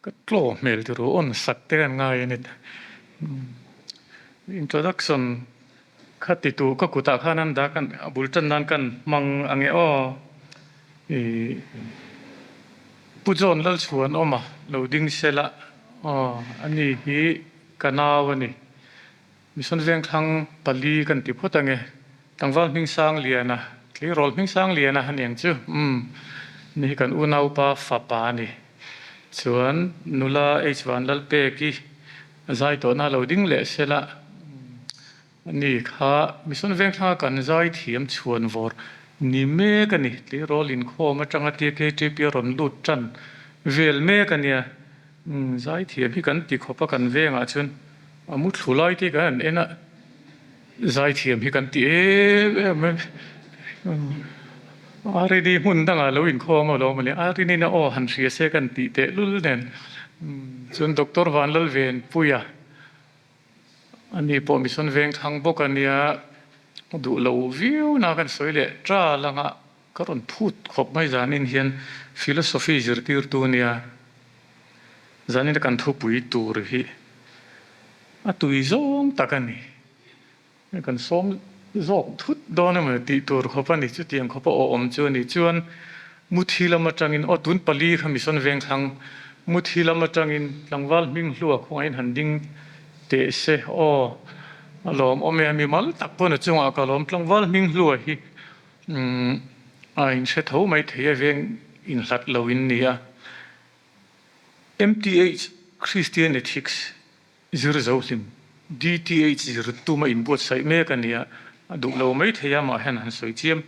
Ka tlaw hmel ti ru awn sak te kan ngai a ni. Introduction kha ti tu ka kutah khan an dah kan a bul tan nan kan hmang ang e aw. Ih Pu John Lalchhuan awm a lo ding sela aw ani hi ka nau a ni. Mission Vengthlang pali kan ti phawt ange. Tlangval Hmingsang Liana, tleirawl Hmingsang Liana a niang chu, umm, ni hi kan unaupa fapa a ni. Chuan nula H Vanlalpeki a zai tawhna a lo ding leh sela, ani kha Mission Vengthlanga kan zai thiam chhuan vawr ni mek a ni. Tleirawl inkhawm atanga TKTP a rawn lut tan vel mek a nia. Umm, zai thiam hi kan ti khawp a kan vengah chuan a mu thlu lai te kan han en a, zai thiam hi kan ti em em a, Arini hmun dangah lo inkhawm a lo awm a ni, Arinin a aw han hria se kan tih teh lul nen chuan Doctor Vanlalvenpuia ani pawh Mission Vengthlang bawk a nia, duh lo viau na kan sawi leh tal ang a. Ka rawn phut khawp mai zanin hian philosophy zirtirtu nia zanin kan thupui tur hi a tui zawng tak a ni. Kan sawm zawk thut dawn emaw tih tur khawp a ni. Chutiang khawp a awm chu a ni. Chuan Muthi lam atangin aw tun pali kha Mission Vengthlang Muthi lam atangin tlangval hming hlua khawngahin han ding teh se aw a lawmawm e. Mi mal tak pawn a chungah ka lawm tlangval hming hlua hi. Umm a inhre tho mai thei a veng inhlat lo in ni a. MTH Christian Ethics zir zo hlim DTH zir tuma inbuatsaih mek a ni a, a duh lo mai thei a mah hian han sawi chiam.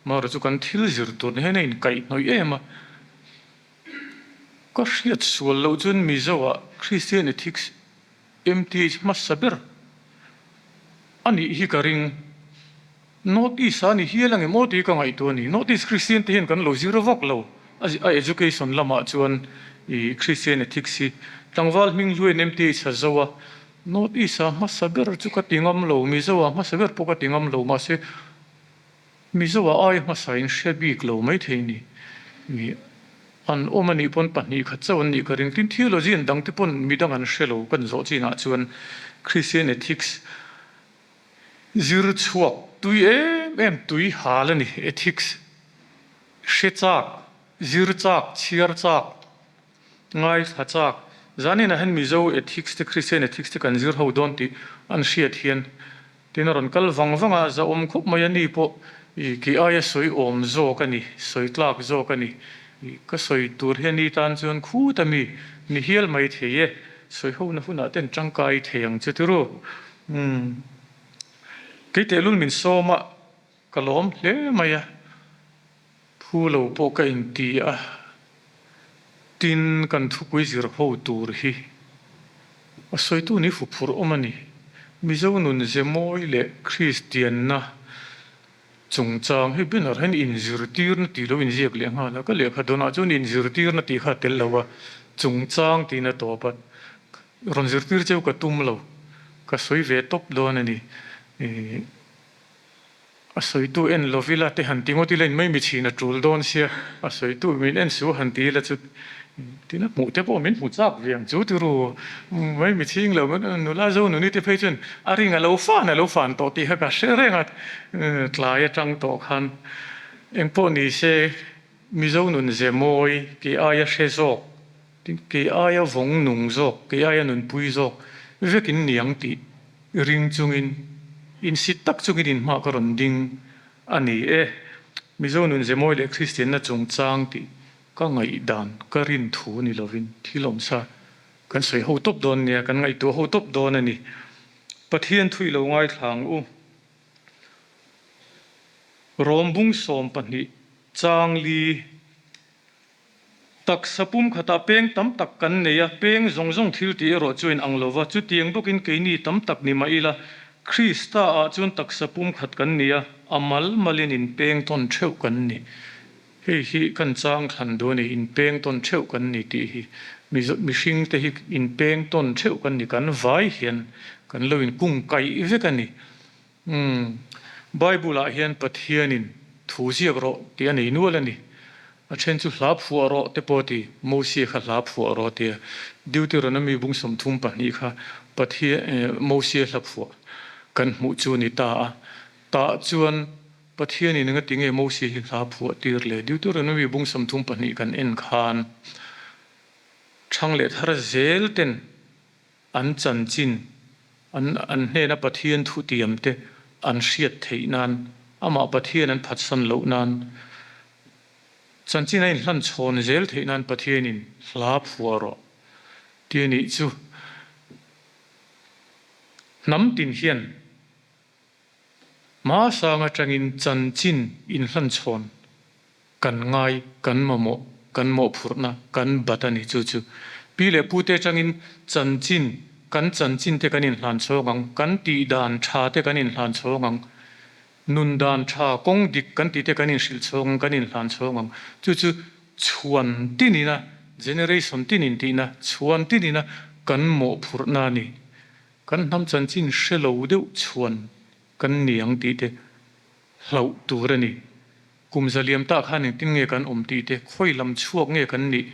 Amaherawhchu chu kan thil zir tur ni hian a inkaihhnawih em a. Ka hriat sual loh chuan Mizo ah Christian Ethics MTH hmasa ber a nih hi ka ring. North East a ni hial ang em aw tih ka ngaihtuah a ni. North East Christian te hian kan lo zir vak lo. A education lamah chuan i Christian ethics hi tlangval hming hluain MTH a zo a. North East a hmasa ber chu ka ti ngam lo, Mizo a hmasa ber pawh ka ti ngam lo. Mahse Mizo a ai hmasa in hre bik lo maithei ni. I an awm a nih pawn 2 khat chauh an nih ka ring. Tin theology an dang te pawn midang an hre lo kan zawh chinah chuan Christian ethics Zir chhuak tui em em tui hal a ni. Ethics hre chak, zir chak, chhiar chak, ngaithla chak. Zaninah hian Mizo ethics te Christian ethics te kan zir ho dawn tih an hriat hian tin a rawn kal vang vang a, zahawm khawp mai a ni pawh i kei aia sawi awm zawk a ni, sawi tlak zawk a ni. Ka sawi tur hian ni tan chuan khut a mi ni hial mai thei e, sawi hona hunah ten tangkai thei ang che tiru. Umm. Kei tehlul min sawm a, ka lawm hle mai a, phu lo pawh ka inti a, tin kan thupui zir ho tur hi a sawitu ni fu phurh awm a ni. Mizo nun ze mawi leh Kristianna chungchang hi banner hian inzirtirna tih lo inziak leh nghal a, ka lehkha dawnah chuan inzirtirna tih kha a tel lo a, chungchang tiin a tawp a. Rawn zirtir cheu ka tum lo, ka sawi ve tawp dawn a ni. A sawitu en lo ila te han ti ngawt ila in mai mi chhin a tul dawn sia, a sawitu min en su han ti ila chu tin a hmuh te pawh min hmu chak ve ang chu ti ru. Mai mi chhing lo nula zo nuni te phei chuan a ring a lo fan a lo fan tawh tih kha ka hre reng a, tlai atang tawh khan engpawh ni se Mizo nun ze mawi tih aia hre zawk. Tin, kei aia vawng nung zawk, kei aia nunpui zawk vek in ni ang tih ring chungin, insit tak chungin inhma ka rawn ding a ni e. Mizo nun zemawi leh Kristianna chungchang tih ka ngaihdan, ka rin thu ni lovin thil awmsa kan sawi ho tawp dawn nia, kan ngaihtuah ho tawp dawn a ni. Pathian thu i lo ngaithla ang u. Rawmbung 12 chang li. Taksa pum khatah peng tam tak kan nei a, peng zawng zawng thil tih erawh chu in ang lo va, chutiang bawkin keini tam tak ni mah ila, Krista ah chuan taksa pum khat kan ni a, a mal malin inpeng tawn theuh kan ni. Hei hi kan chang thlan duh a ni, inpeng tawn theuh kan ni tih hi. Mihring te hi inpeng tawn theuh kan ni, kan vai hian kan lo inkung kaih vek a ni. Umm, Bible ah hian Pathianin thu ziak rawh tih a nei nual a ni. A then chu hla phuah rawh te pawh a ti, Mosia kha hla phuah rawh a ti a. Deuteronomy bung 32 kha Pathian Mosia hla phuah kan hmuh chu a ni ta a. Tah chuan Pathianin engati nge Mosia hi hla phuah tir le? Deuteronomy bung 32 kan en khan thang leh thar zel ten an chanchin, an an hnena Pathian thutiam te an hriat theih nan, amah Pathian an phatsan loh nan, chanchin a inhlan chhawn zel theih nan Pathianin hla phuah rawh ti a nih chu. Hnam tin hian Hmasang atangin chanchin inhlan chhawn kan ngai, kan mamawh, kan mawhphurhna, kan bat a ni. Chu chu pi leh pute atangin chanchin, kan chanchin te kan inhlan chhawng ang, kan tih dan tha te kan inhlan chhawng ang, nun dan tha, kawng dik kan tih te kan inhrilh chhawng ang, kan inhlan chhawng ang. Chu chu chhuan tinina, generation tinin tihna, chhuan tinina kan mawhphurhna a ni. Kan hnam chanchin hre lo deuh chhuan kan ni ang tih te hlauh tur a ni. Kum zaliam tah khan engtin nge kan awm tih te, khawi lam chhuak nge kan nih,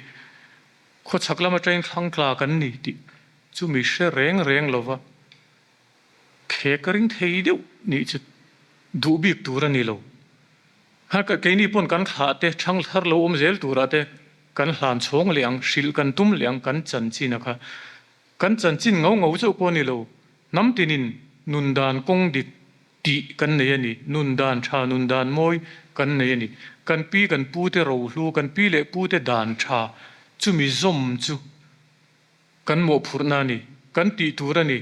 khawchhak lam atangin thlang tla kan ni tih chu mi hre reng reng lova khek ring thei deuh nih chu duh bik tur a ni lo. Keini pawn kan thlah te, thang thar lo awm zel turah te kan hlan chhawng leh ang, hrilh kan tum leh ang kan chanchin a kha. Kan chanchin ngau ngau chauh pawh a ni lo, hnam tinin nun dan kawng dik tih kan nei a ni, nun dan tha, nun dan mawi kan nei a ni. Kan pi kan pu te rohlu, kan pi leh pu te dan tha chumi zawm chu kan mawhphurhna a ni, kan tih tur a ni.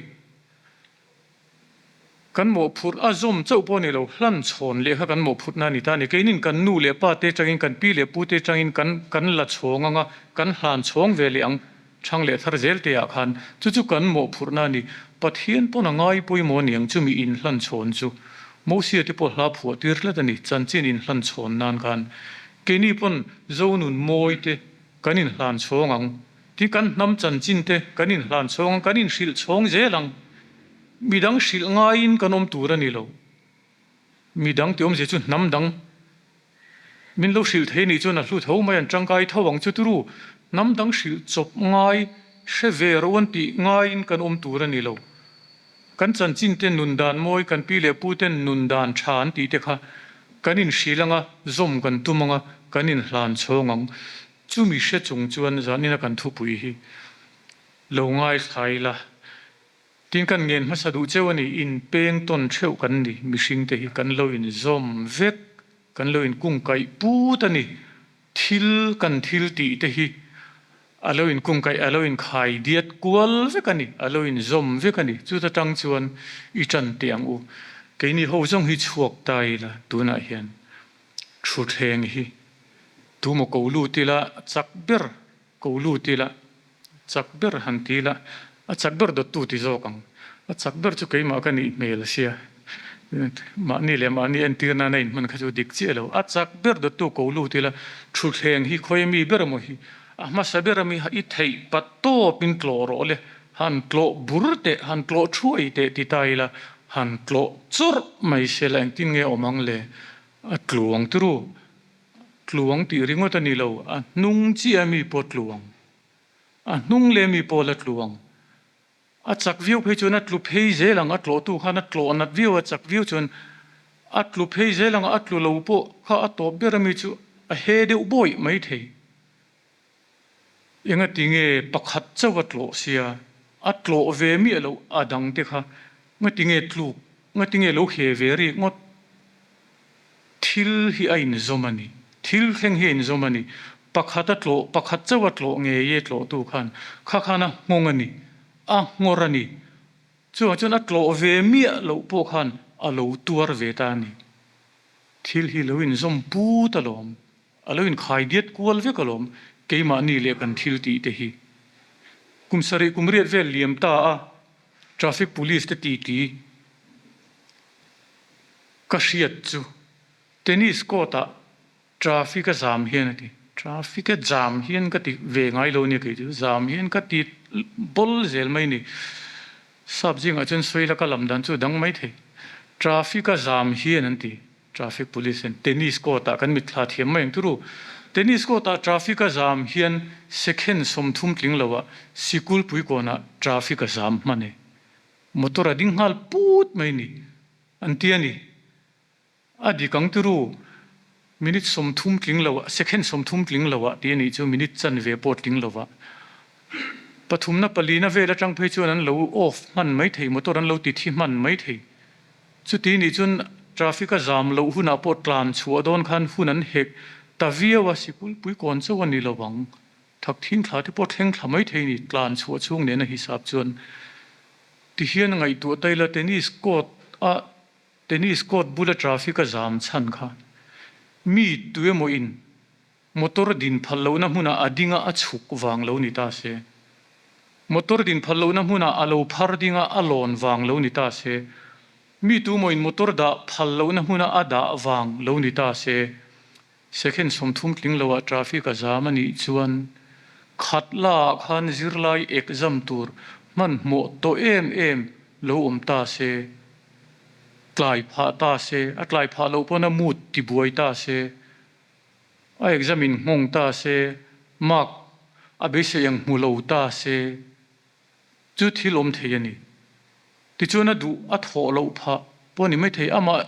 Kan mawhphurh a zawm chauh pawh a ni lo, hlan chhawn leh kha kan mawhphurhna a ni ta a ni. Keinin kan nu leh pa te atangin, kan pi leh pu te atangin kan kan la chhawng ang a, kan hlan chhawng ve leh ang, thang leh thar zel te ah khan. Chu chu kan mawhphurhna a ni. Pathian pawn a ngai pawimawh a ni ang chumi inhlan chhawn chu. Mosia te pawh hla phuah tir tlat a ni, chanchin inhlan chhawn nan khan. Keini pawn Zonun mawi te kan inhlan chhawng ang. Tin, kan hnam chanchin te kan inhlan chhawng ang, kan inhrilh chhawng zel ang. Midang hrilh ngaiin kan awm tur a ni lo. Midang tih awmzia chu hnam dang min lo hrilh thei nih chuan a hlu tho mai, an tangkai tho ang chu turu. Hnam dang hrilh chawp ngai, hre ve ro an tih ngaiin kan awm tur a ni lo. Kan chanchin te nun dan mawi, kan pi leh pu ten nun dan tha an tih te kha kan inhrilh ang a, zawm kan tum ang a, kan inhlan chhawng ang. Chumi hre chung chuan zanina kan thupui hi lo ngaithla ila, tin kan ngen hmasa duh cheu a ni, in peng tawn theuh kan ni, mihring te hi kan lo in zawm vek, kan lo in kungkaih put a ni, thil kan thil tih te hi a lo in kungkaih, a lo in khai diat kual vek a ni, a lo in zawm vek a ni, chuta tang chuan i tan teh ang u, keini ho zawng hi chhuak ta ila tunah hian. Thutthleng hi tumaw ko lut ila chak ber ko lut ila chak ber han ti ila a chak ber dawttu ti zawk ang. A chak ber chu keimah ka nih hmel sia mahni leh mahni entir nana inhman kha chu dik chiah lo. A chak ber dawttu ko lut ila thutthleng hi khawi ami ber emaw hi a hmasa ber ami i theih pat tawpin tlawh rawh le han tlawh bur teh han tlawh thuai teh ti ta ila han tlawh chawrh mai sela engtin nge awm ang le. A tluang turu, tluang tih ringawt a ni lo, a hnung chiah mi pawh tluang, a hnung leh mi pawh la tluang. A chak viau phei chuan a tlu phei zel ang, a tlawhtu khan a tlawh nat viau a chak viau chuan a tlu phei zel ang, a tlu lo pawh kha a tawp ber ami chu a he deuh bawih mai thei. Engati nge pakhat chauh a tlawh sia, a tlawh ve miah loh a dang te kha ngati nge tluk, ngati nge lo he ve rik ngawt? Thil hi a inzawm a ni, thil thleng hi a inzawm a ni. Pakhat a tlawh, pakhat chauh a tlawh ngei e tlawhtu khan, kha khan a nghawng a ni, a nghawr a ni. Chuvang chuan a tlawh ve miah loh pawh khan a lo tuar ve ta a ni. Thil hi lo inzawm put alawm. A lo inkhai diat kual vek alawm, keimahni leh kan thil tih te hi. Kum sarih kum riat vel liam ta a, traffic police te titi ka hriat chu tennis court ah traffic a zam hian a ti. Traffic a jam hian ka ti ve ngai lo nia kei chu, zam hian ka ti bawl zel mai ni. Sap zingah chuan sawi la ka lam dan chu a dang mai thei. Traffic a zam hian an ti. Traffic police hian tennis court ah kan mitthla thiam mai ang turu. Tennis court ah traffic a zam hian second 30 tling lo ah sikul puikawn ah traffic a zam hman e. Motor a ding nghal put mai ni an ti a ni. A dik ang tiru, minute 30 tling lo ah, second 30 tling lo ah tih a nih chu minute chanve pawh tling lo ah. Pathumna palina vel atang phei chuan an lo off hman mai thei, motor an lo ti thi hman mai thei. Chuti nih chuan traffic a zam loh hunah pawh tlan chhuah dawn khan hun an hek ta viau a, sikul pui kawn chauh a ni lo ang. Thak thing thla te pawh thleng thla mai thei a ni, tlan chhuah chhung nena hisap chuan. Tihian ngaihtuah ta ila tennis court a Tennis court bula traffic a zam chhan kha mi tuemaw in motor din phal lohna hmunah a ding a a chhuk vang lo ni ta se, motor din phal lohna hmunah a lo phar ding a a lawn vang lo ni ta se, mi tuemaw in motor dah phal lohna hmuna a dah vang lo ni ta se, Second 30 tling lo ah traffic a zam a nih chuan khat la ah khan zirlai exam tur hmanhmawh tawh em em lo awm ta se, tlai phah ta se, a tlai phah loh pawn a mood ti buai ta se, a exam in nghawng ta se, mark a beisei ang hmu lo ta se. Chu thil awm thei a ni. Tichuan a duh a thawh loh phah pawh a ni mai thei. Amah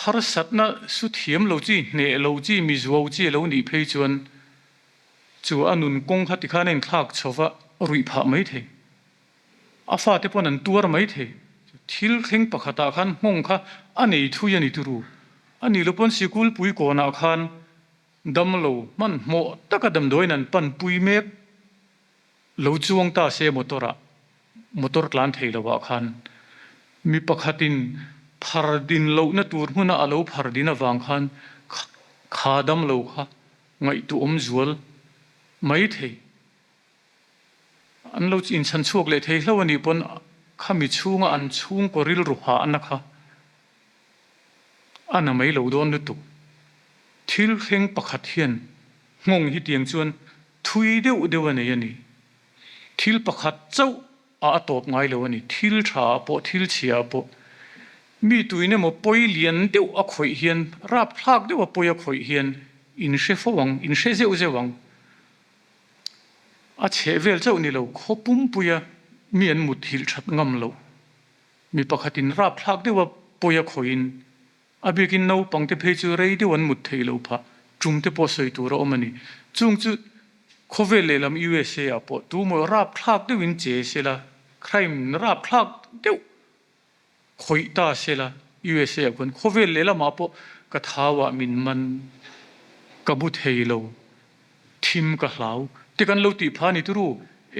harsatna su thiam lo chi, hneh lo chi, mi zuau chi a lo nih phei chuan chu a nun kawng kha tikhan a inthlak chho va ruih phah mai thei. A fate pawn an tuar mai thei. Thil thleng pakhatah khan nghawng kha a nei thui a ni turu. A nih loh pawn sikul pui kawnah khan damlo hmanhmawh taka damdawiin an panpui mek. Lo chuang ta se motor ah, motor tlan thei lo ah khan mi pakhat in phar din lohna tur hmun a a lo phar din avang khan kha dam lo kha ngaihtuah awm zual mai thei. An lo inchhan chhuak leh thei hlo a nih pawn khami chhunga an chhungkaw rilru hahna kha a na mai lo dawn lutuk. Thil thleng pakhat hian nghawng hi tiang chuan thui deuh deuh a nei a ni. Thil pakhat chauh a a tawp ngai lo a ni. Thil tha ah pawh, thil chhia ah pawh mi tuin emaw pawi lian deuh a khawih hian, rapthlak deuh a pawi a khawih hian in hre fo ang, in hre zeuh zeuh ang. A chheh vel chauh ni lo, khaw pumpuia mi an muthilh that ngam loh. Mi pakhatin rapthlak deuha pawi a khawihin, a bikin naupangte phei chu rei deuh an mut theih loh phah, tum te pawh sawi tur a awm a ni. Chung chu khawvel lehlam USA ah pawh tumaw rapthlak deuhin che se la, crime rapthlak deuh khawih ta se la USA ah khuan khawvel lehlamah pawh ka thauah min man, ka bu thei lo, thim ka hlau te kan lo tih phah a ni turu.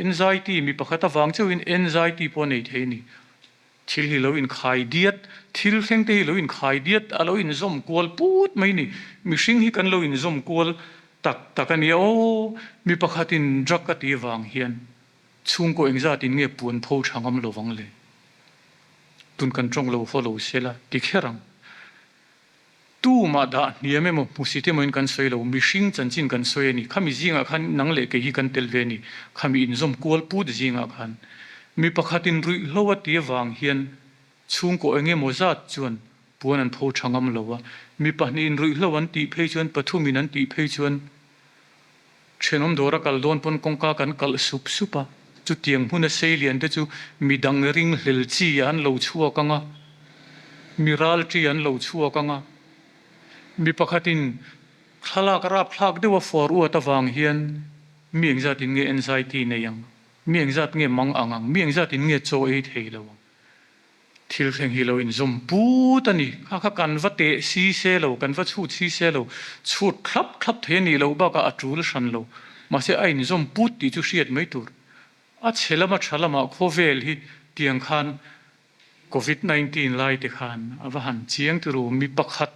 Anxiety mi pakhat avang chauhin anxiety pawh a nei thei a ni. Thil hi lo inkhai diat, thil thleng te hi lo inkhai diat, a lo inzawm kual put mai a ni. Mihring hi kan lo inzawm kual tak tak a nia aw. Mi pakhatin drug a tih avang hian chhungkaw engzatin nge puan pho tha ngam lovang le? Tun kan tawng lo haw lo sela ti kher ang. Tumah dah hniam emaw hmusit emaw in kan sawi lo, mihring chanchin kan sawi a ni. Khami zingah khan nang leh kei hi kan tel ve a ni. Khami inzawm kual put zingah khan mi pakhatin ruihhlo a ti avang hian chhungkaw eng emaw zat chuan puan an pho tha ngam lo a, mi pahnihin ruihhlo an tih phei chuan pathumin an tih phei chuan Thenawm dawra kal dawn pawn kawngka kan kalh sup sup a, chutiang hmuna sei lian te chu mi dang ring hlel chi an lo chhuak ang a, mi ral chi an lo chhuak ang a. Mi pakhatin thlalak rapthlak deuha fawr uat avang hian mi engzatin nge anxiety nei ang, mi engzat nge mang ang ang, mi engzatin nge chaw ei thei lo ang. Thil thleng hi lo inzawm put a ni. Kha kha kan va teh si se lo, kan va chhut si se lo, chhut thlap thlap thei a nih loh bakah a tul hran lo. Mahse a inzawm put tih chu hriat mai tur. A chhe lama tha lamah khawvel hi tiang khan Covid 19 lai te khan a va han chiang turu. Mi pakhat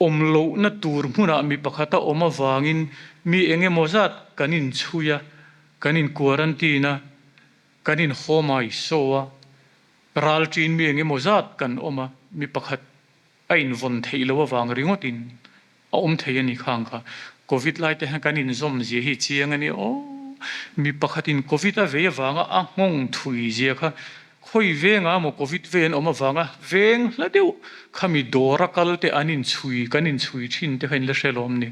awm lohna tur hmunah mi pakhat a awm avangin mi eng emaw zat kan inchhui a, kan in quarantine a, Kan in home a i saw a, ral ṭin mi eng emaw zat kan awm a, mi pakhat a invawn theih loh avang ringawtin a awm thei a ni khang kha. Covid lai te hian kan inzawm zia hi chiang a ni aw. Mi pakhatin Covid a vei avanga a nghawng thui zia kha. Khawi vengah maw Covid vei an awm avanga veng hla deuh khami dawra kal te an inchhui kan inchhui thin te kha in la hre lawm ni.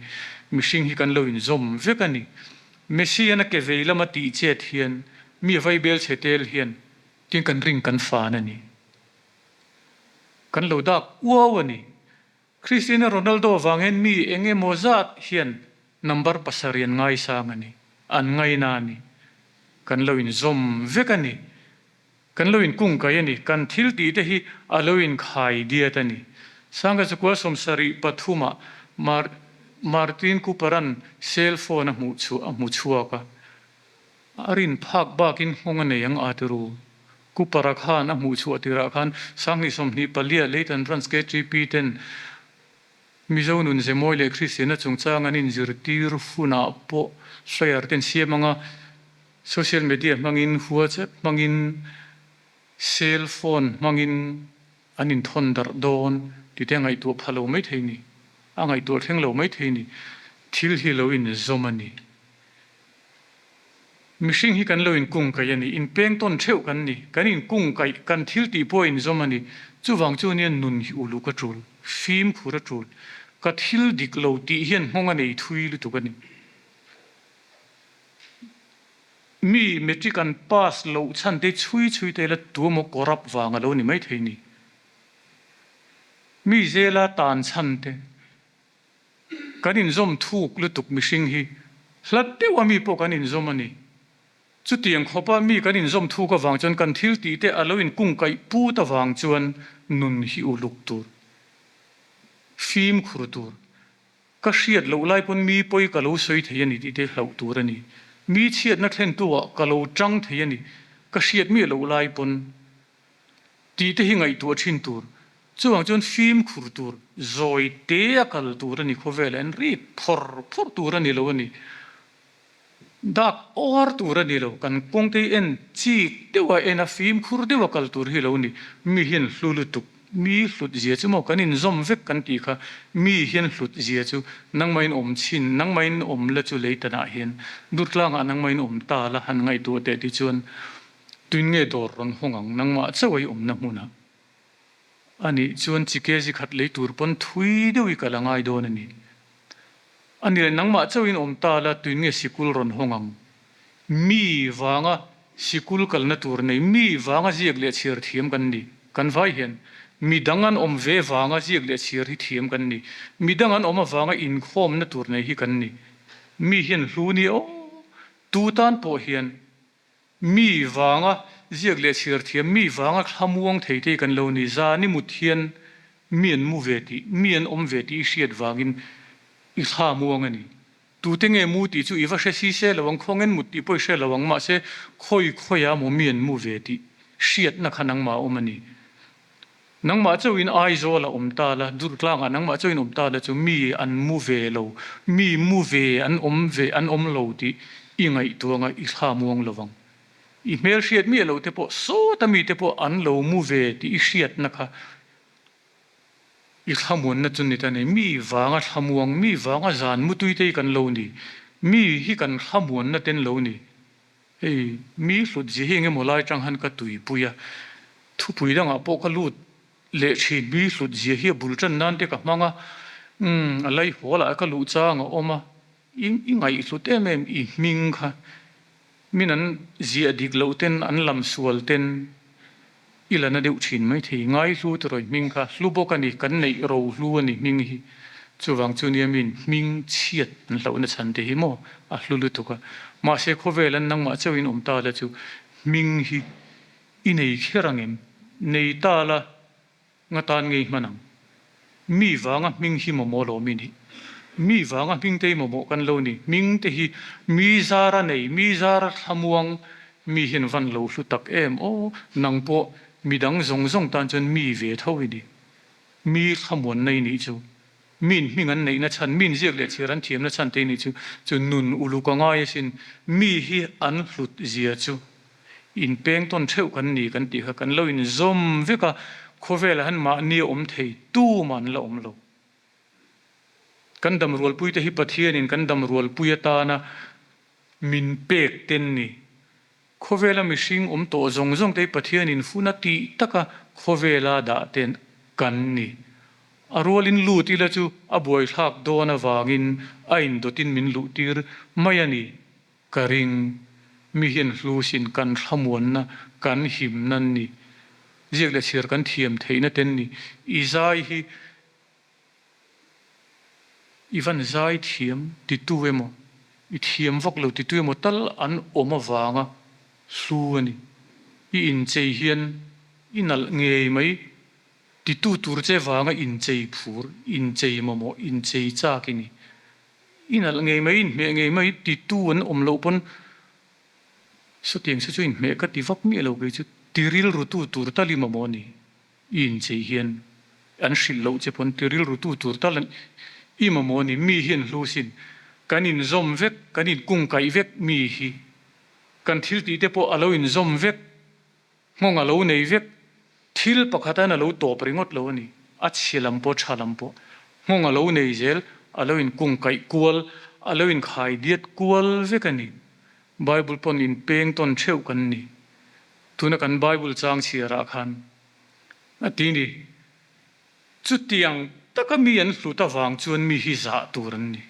Mihring hi kan lo inzawm vek a ni. Messi-an a ke vei lama tih chet hian mi a vai bel chhe tel hian tin kan ring kan fan a ni. Kan lo dak uau a ni. Cristiano Ronaldo avang hian mi eng emaw zat hian number pasarih an ngaisang a ni, an ngaina a ni. Kan lo inzawm vek a ni. Kan lo inkungkaih a ni. Kan thil tih te hi a lo inkhai diat a ni. Sangha chakua 73 ah Martin Cooper-a'n cell phone a hmuh chhuah a hmu chhuak a. A rin phak bakin nghawng a nei ang a ti ru. Cooper-a khan a hmuh chhuah tirah khan 2024 Leighton Branch KTP ten Mizo nun zemawi leh Kristianna chungchang an inzirtir hunah pawh flyer ten siam anga social media hmangin WhatsApp hmangin cell phone hmangin an inthawn darh dawn tih te a ngaihtuah pha lo maithei ni, a ngaihtuah thleng lo maithei ni. Thil hi lo inzawm a ni. Mihring hi kan lo inkungkaih a ni, inpeng tawn theuh kan ni, kan inkungkaih, kan thil tih pawh a inzawm a ni. Chuvang chu nia nun hi uluk a tul, fimkhur a tul. Ka thil dik lo tih hian nghawng a nei thui lutuk a ni. Mi matric an pass loh chhan te chhui chhui te la tu emaw corrupt vang a lo ni maithei ni. Mi zela tan chhan te. Kan inzawm thuk lutuk mihring hi hlat deuh a mi pawh kan inzawm a ni. Chutiang khawpa mi kan inzawm thuk avang chuan kan thil tih te a lo inkungkaih put avang chuan nun hi uluk tur, fimkhur tur, ka hriat loh lai pawn mi pawi ka lo sawi thei a ni tih te hlauh tur a ni. Mi chhiatna thlentu ah ka lo tang thei a ni, ka hriat miah loh lai pawn. Tih te hi ngaihtuah thin tur. Chuvang chuan fimkhur tur, zawi te a kal tur a ni khawvelah hian rik phawr phawr tur a ni lo a ni. Dak awr tur a ni lo. Kan kawngte hi en chik deuh a en a fimkhur deuh a kal tur hi lo ni. Mi hian hlu lutuk, mi hlut zia chu maw kan inzawm vek kan tih kha mi hian hlut zia chu nangmahin awm chhin, nangmahin awm la chu leitanah hian Durtlangah nangmahin awm ta la han ngaihtuah teh ti chuan Tuin nge dawr rawn hawng ang nangmah chauh ei awmna hmunah? A nih chuan chi kg khat lei tur pawn thui deuh i kal a ngai dawn a ni. A nih leh nangmah chauhin awm ta la tuin nge sikul rawn hawng ang? Mi vanga sikul kalna tur nei, mi vanga ziak leh chhiar thiam kan ni. Kan vai hian mi dang an awm ve vanga ziak leh chhiar hi thiam kan ni. Mi dang an awm avanga inkhawmna tur nei hi kan ni. Mi hian hlu ni aw, tu tan pawh hian Mi vanga ziak leh chhiar thiam, mi vanga thlamuang thei te kan lo ni. Zan i mut hian mi an mu ve tih, mi an awm ve tih i hriat vangin i thlamuang a ni. Tute nge mu tih chu i va hre si se lo ang, khawngen mut tih pawh i hre lo ang, mahse khawi khawiah maw mi an mu ve tih hriatna kha nangmah a awm a ni. Nangmah chauhin Aizawl a awm ta la, Durtlangah nangmah chauhin awm ta la chu mi an mu ve lo, mi mu ve an awm ve an awm lo tih i ngaihtuah anga i thla muang lo vang. I hmelhriat miah loh te pawh sawta mi te pawh an lo mu ve tih i hriatna kha i thlamuanna chu ni ta nei. Mi vanga thlamuang, mi vanga zan mutui te hi kan lo ni, mi hi kan thlamuanna ten lo ni. Hei, mi hlut zia hi engemaw lai tang han ka tuipui a, thupui dangah pawh ka lut leh thin, mi hlut zia hi a bul tan nan te ka hmang a, umm a lai haw lah ka luh chang a awm a, i i ngaihhlut em em i hming kha min an ziah dik loh ten an lam sual ten I la na deuh thin mai thei. Ngaihlu tirawi hming kha hlu bawk a ni, kan neih ro hlu a ni hming hi. Chuvang chu nia miin hming chhiat an hlauhna chhan te hi maw a hlu lutuk a. Mahse khawvel an nangmah chauhin awm ta la chu hming hi i nei kher ang em? Nei ta la nga tan ngei hman ang. Mi vanga hming hi mamawh lo mi nih. Mi vanga hming te hi mamawh kan lo ni. Hming te hi mi zara nei, mi zara thlamuang mi hian van lo hlu tak em aw. Nang pawh midang zawng zawng tan chuan mi ve tho i ni. Mi thlamuanna i nih chu. Min hming an neihna chhan, min ziak leh chhiar an thiamna chhan te i nih chu. Chu nun uluk a ngai asin. Mi hi an hlut zia chu. Inpeng tawn theuh kan ni kan tih kha kan lo inzawm vek a, khawvelah hian mahni a awm thei tumah an la awm lo. Kan damrualpuite hi Pathianin kan damrualpui atana min pek ten ni. Khawvela mihring awm tawh zawng zawng te hi Pathianin hun a tih taka khawvela dah te kan ni. A rualin lut ila chu a buaithlak dawn avangin a indawtin min luhtir mai a ni ka ring. Mi hian hlusin kan thlamuanna, kan himna an ni. Ziak leh chhiar kan thiam theihna te an ni. I zai hi I van zai thiam titu emaw, i thiam vak lo titu emaw tal an awm avanga hlu a ni. I inchei hian i nalh ngei mai titu tur che vanga inchei phur, inchei mamawh, inchei chak i ni. I nalh ngei mai, inhmeh ngei mai titu an awm loh pawn sawtiang se chu inhmeh ka ti vak miah lo kei chu ti rilrutu tur tal i mamawh a ni. I inchei hian an hrilh loh che pawn ti rilru tu tur tal an i mamawh a ni. Mi hi an hlu sin. Kan inzawm vek, kan inkungkaih vek mi hi. Kan thil tih te pawh a lo inzawm vek, nghawng a lo nei vek. Thil pakhat an a lo tawp ringawt lo a ni. A chhia lam pawh tha lam pawh nghawng a lo nei zel, a lo inkungkaih kual, a lo inkhai diat kual vek a ni. Bible pawn inpeng tawn theuh kan ni. Tuna kan Bible chang chhiarah khan a ti ni. Chutiang taka mi an hlut avang chuan mi hi zah tur an ni.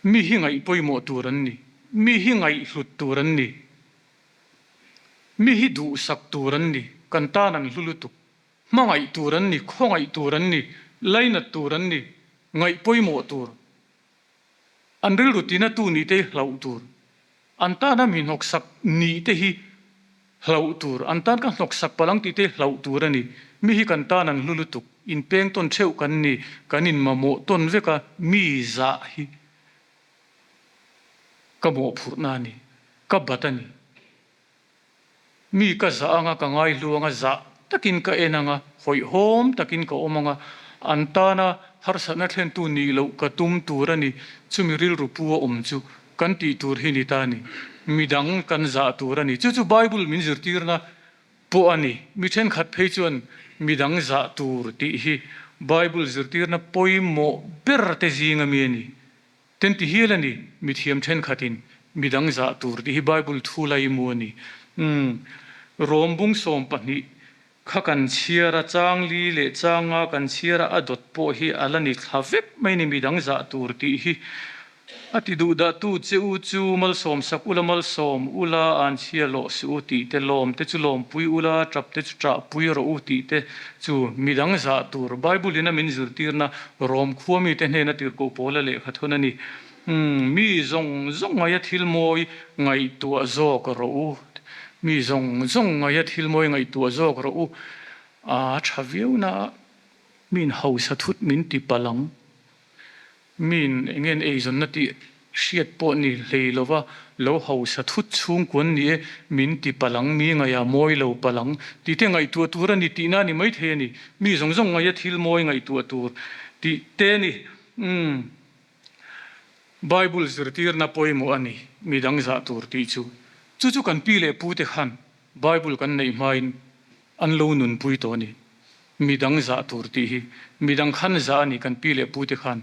Mi hi ngaih pawimawh tur an ni. Mi hi ngaihhlut tur an ni. Mi hi duhsak tur an ni. Kan tan an hlu lutuk. Hmangaih tur an ni, khawngaih tur an ni, lainat tur an ni, ngaih pawimawh tur. An rilru tinatu nih te hi hlauh tur. An tana mi hnawksak nih te hi hlauh tur. An tan ka hnawksak palh ang tih te hi hlauh tur a ni. Mi hi kan tan an hlu lutuk. Inpeng tawn theuh kan ni. Kan inmamawh tawn vek a, mi zah hi ka mawhphurhna a ni. Ka bat a ni. Mi ka zah anga ka ngaihlu anga zah takin ka en anga hawihhawm takin ka awm anga an tana harsatna thlentu nih loh ka tum tur a ni. Chumi rilru pu a awm chu kan tih tur hi ni ta a ni. Midang kan zah tur a ni. Chu chu Bible min zirtirna pawh a ni. Mi thenkhat phei chuan midang zah tur tih hi Bible zirtirna pawimawh ber te zinga mi a ni. Ten ti hial a ni, mithiam thenkhatin midang zah tur tih hi Bible thu laimu a ni. Umm, Rom bung 12 kha kan chhiar a, chang li leh chang nga kan chhiar a, a dawt pawh hi a la ni thla vek mai ni midang zah tur tih hi. A ti duh dah tu che u chu malsawm sak ula malsawm ula an chhia lawh suh u tih te, lawm te chu lawmpui ula tap te chu ṭahpui rawh u tih te chu midang zah tur Bible in a min zirtirna Rom khua mite hnena tirhkoh pawla lehkha thawn a ni. Umm, mi zawng zawng ngaia thil mawi ngaihtuah zawk rawh u. Mi zawng zawng ngaia thil mawi ngaihtuah zawk rawh u. A tha viau na a, miin hausa thut min ti palh ang. Miin eng nge an eizawnna tih hriat pawh ni hlei lova lo hausa thut chhungkuan ni e, min ti palh ang, mi ngaih a mawi lo palh ang tih te ngaihtuah tur a ni tihna a ni maithei a ni. Mi zawng zawng ngaia thil mawi ngaihtuah tur tih te a ni. Umm. Bible zirtirna pawimawh a ni, mi dang zah tur tih chu. Chu chu kan pi leh pu te khan Bible kan neih hmain an lo nunpui tawh a ni. Mi dang zah tur tih hi mi dang khan zah a ni kan pi leh pu te khan.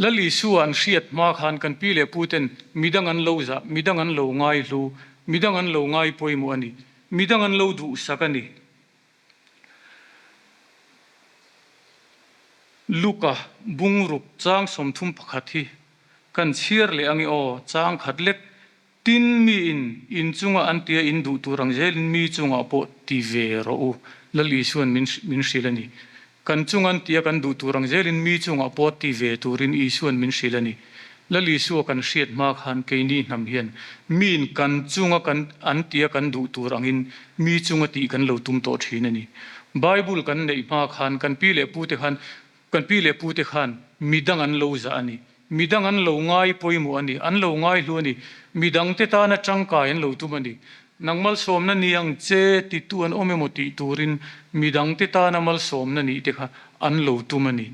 Lal Isua an hriat hma khan kan pi leh pu ten mi dang an lo zah, mi dang an lo ngaihlu, mi dang an lo ngai pawimawh a ni, mi dang an lo duhsak a ni. Luka bungruk chang 31 hi kan chhiar leh ange aw, chang khat lek Tin, miin in chunga an tia in duh tur ang zelin mi chungah pawh ti ve rawh u, Lal Isua'n min min hrilh a ni. Kan chunga an tia kan duh tur ang zelin mi chungah pawh ti ve turin Isua'n min hrilh a ni. Lal Isua kan hriat hma khan keini hnam hian miin kan chunga kan an tia kan duh tur angin mi chunga tih kan lo tum tawh thin a ni. Bible kan neih hma khan kan pi leh pute khan Kan pi leh pute khan midang an lo zah a ni. Midang an lo ngai pawimawh a ni. An lo ngai hlu a ni. Midangte tana tangkai an lo tum a ni. Nang malsawmna ni ang che titu an awm emaw tih turin midangte tana malsawmna nih te kha an lo tum a ni.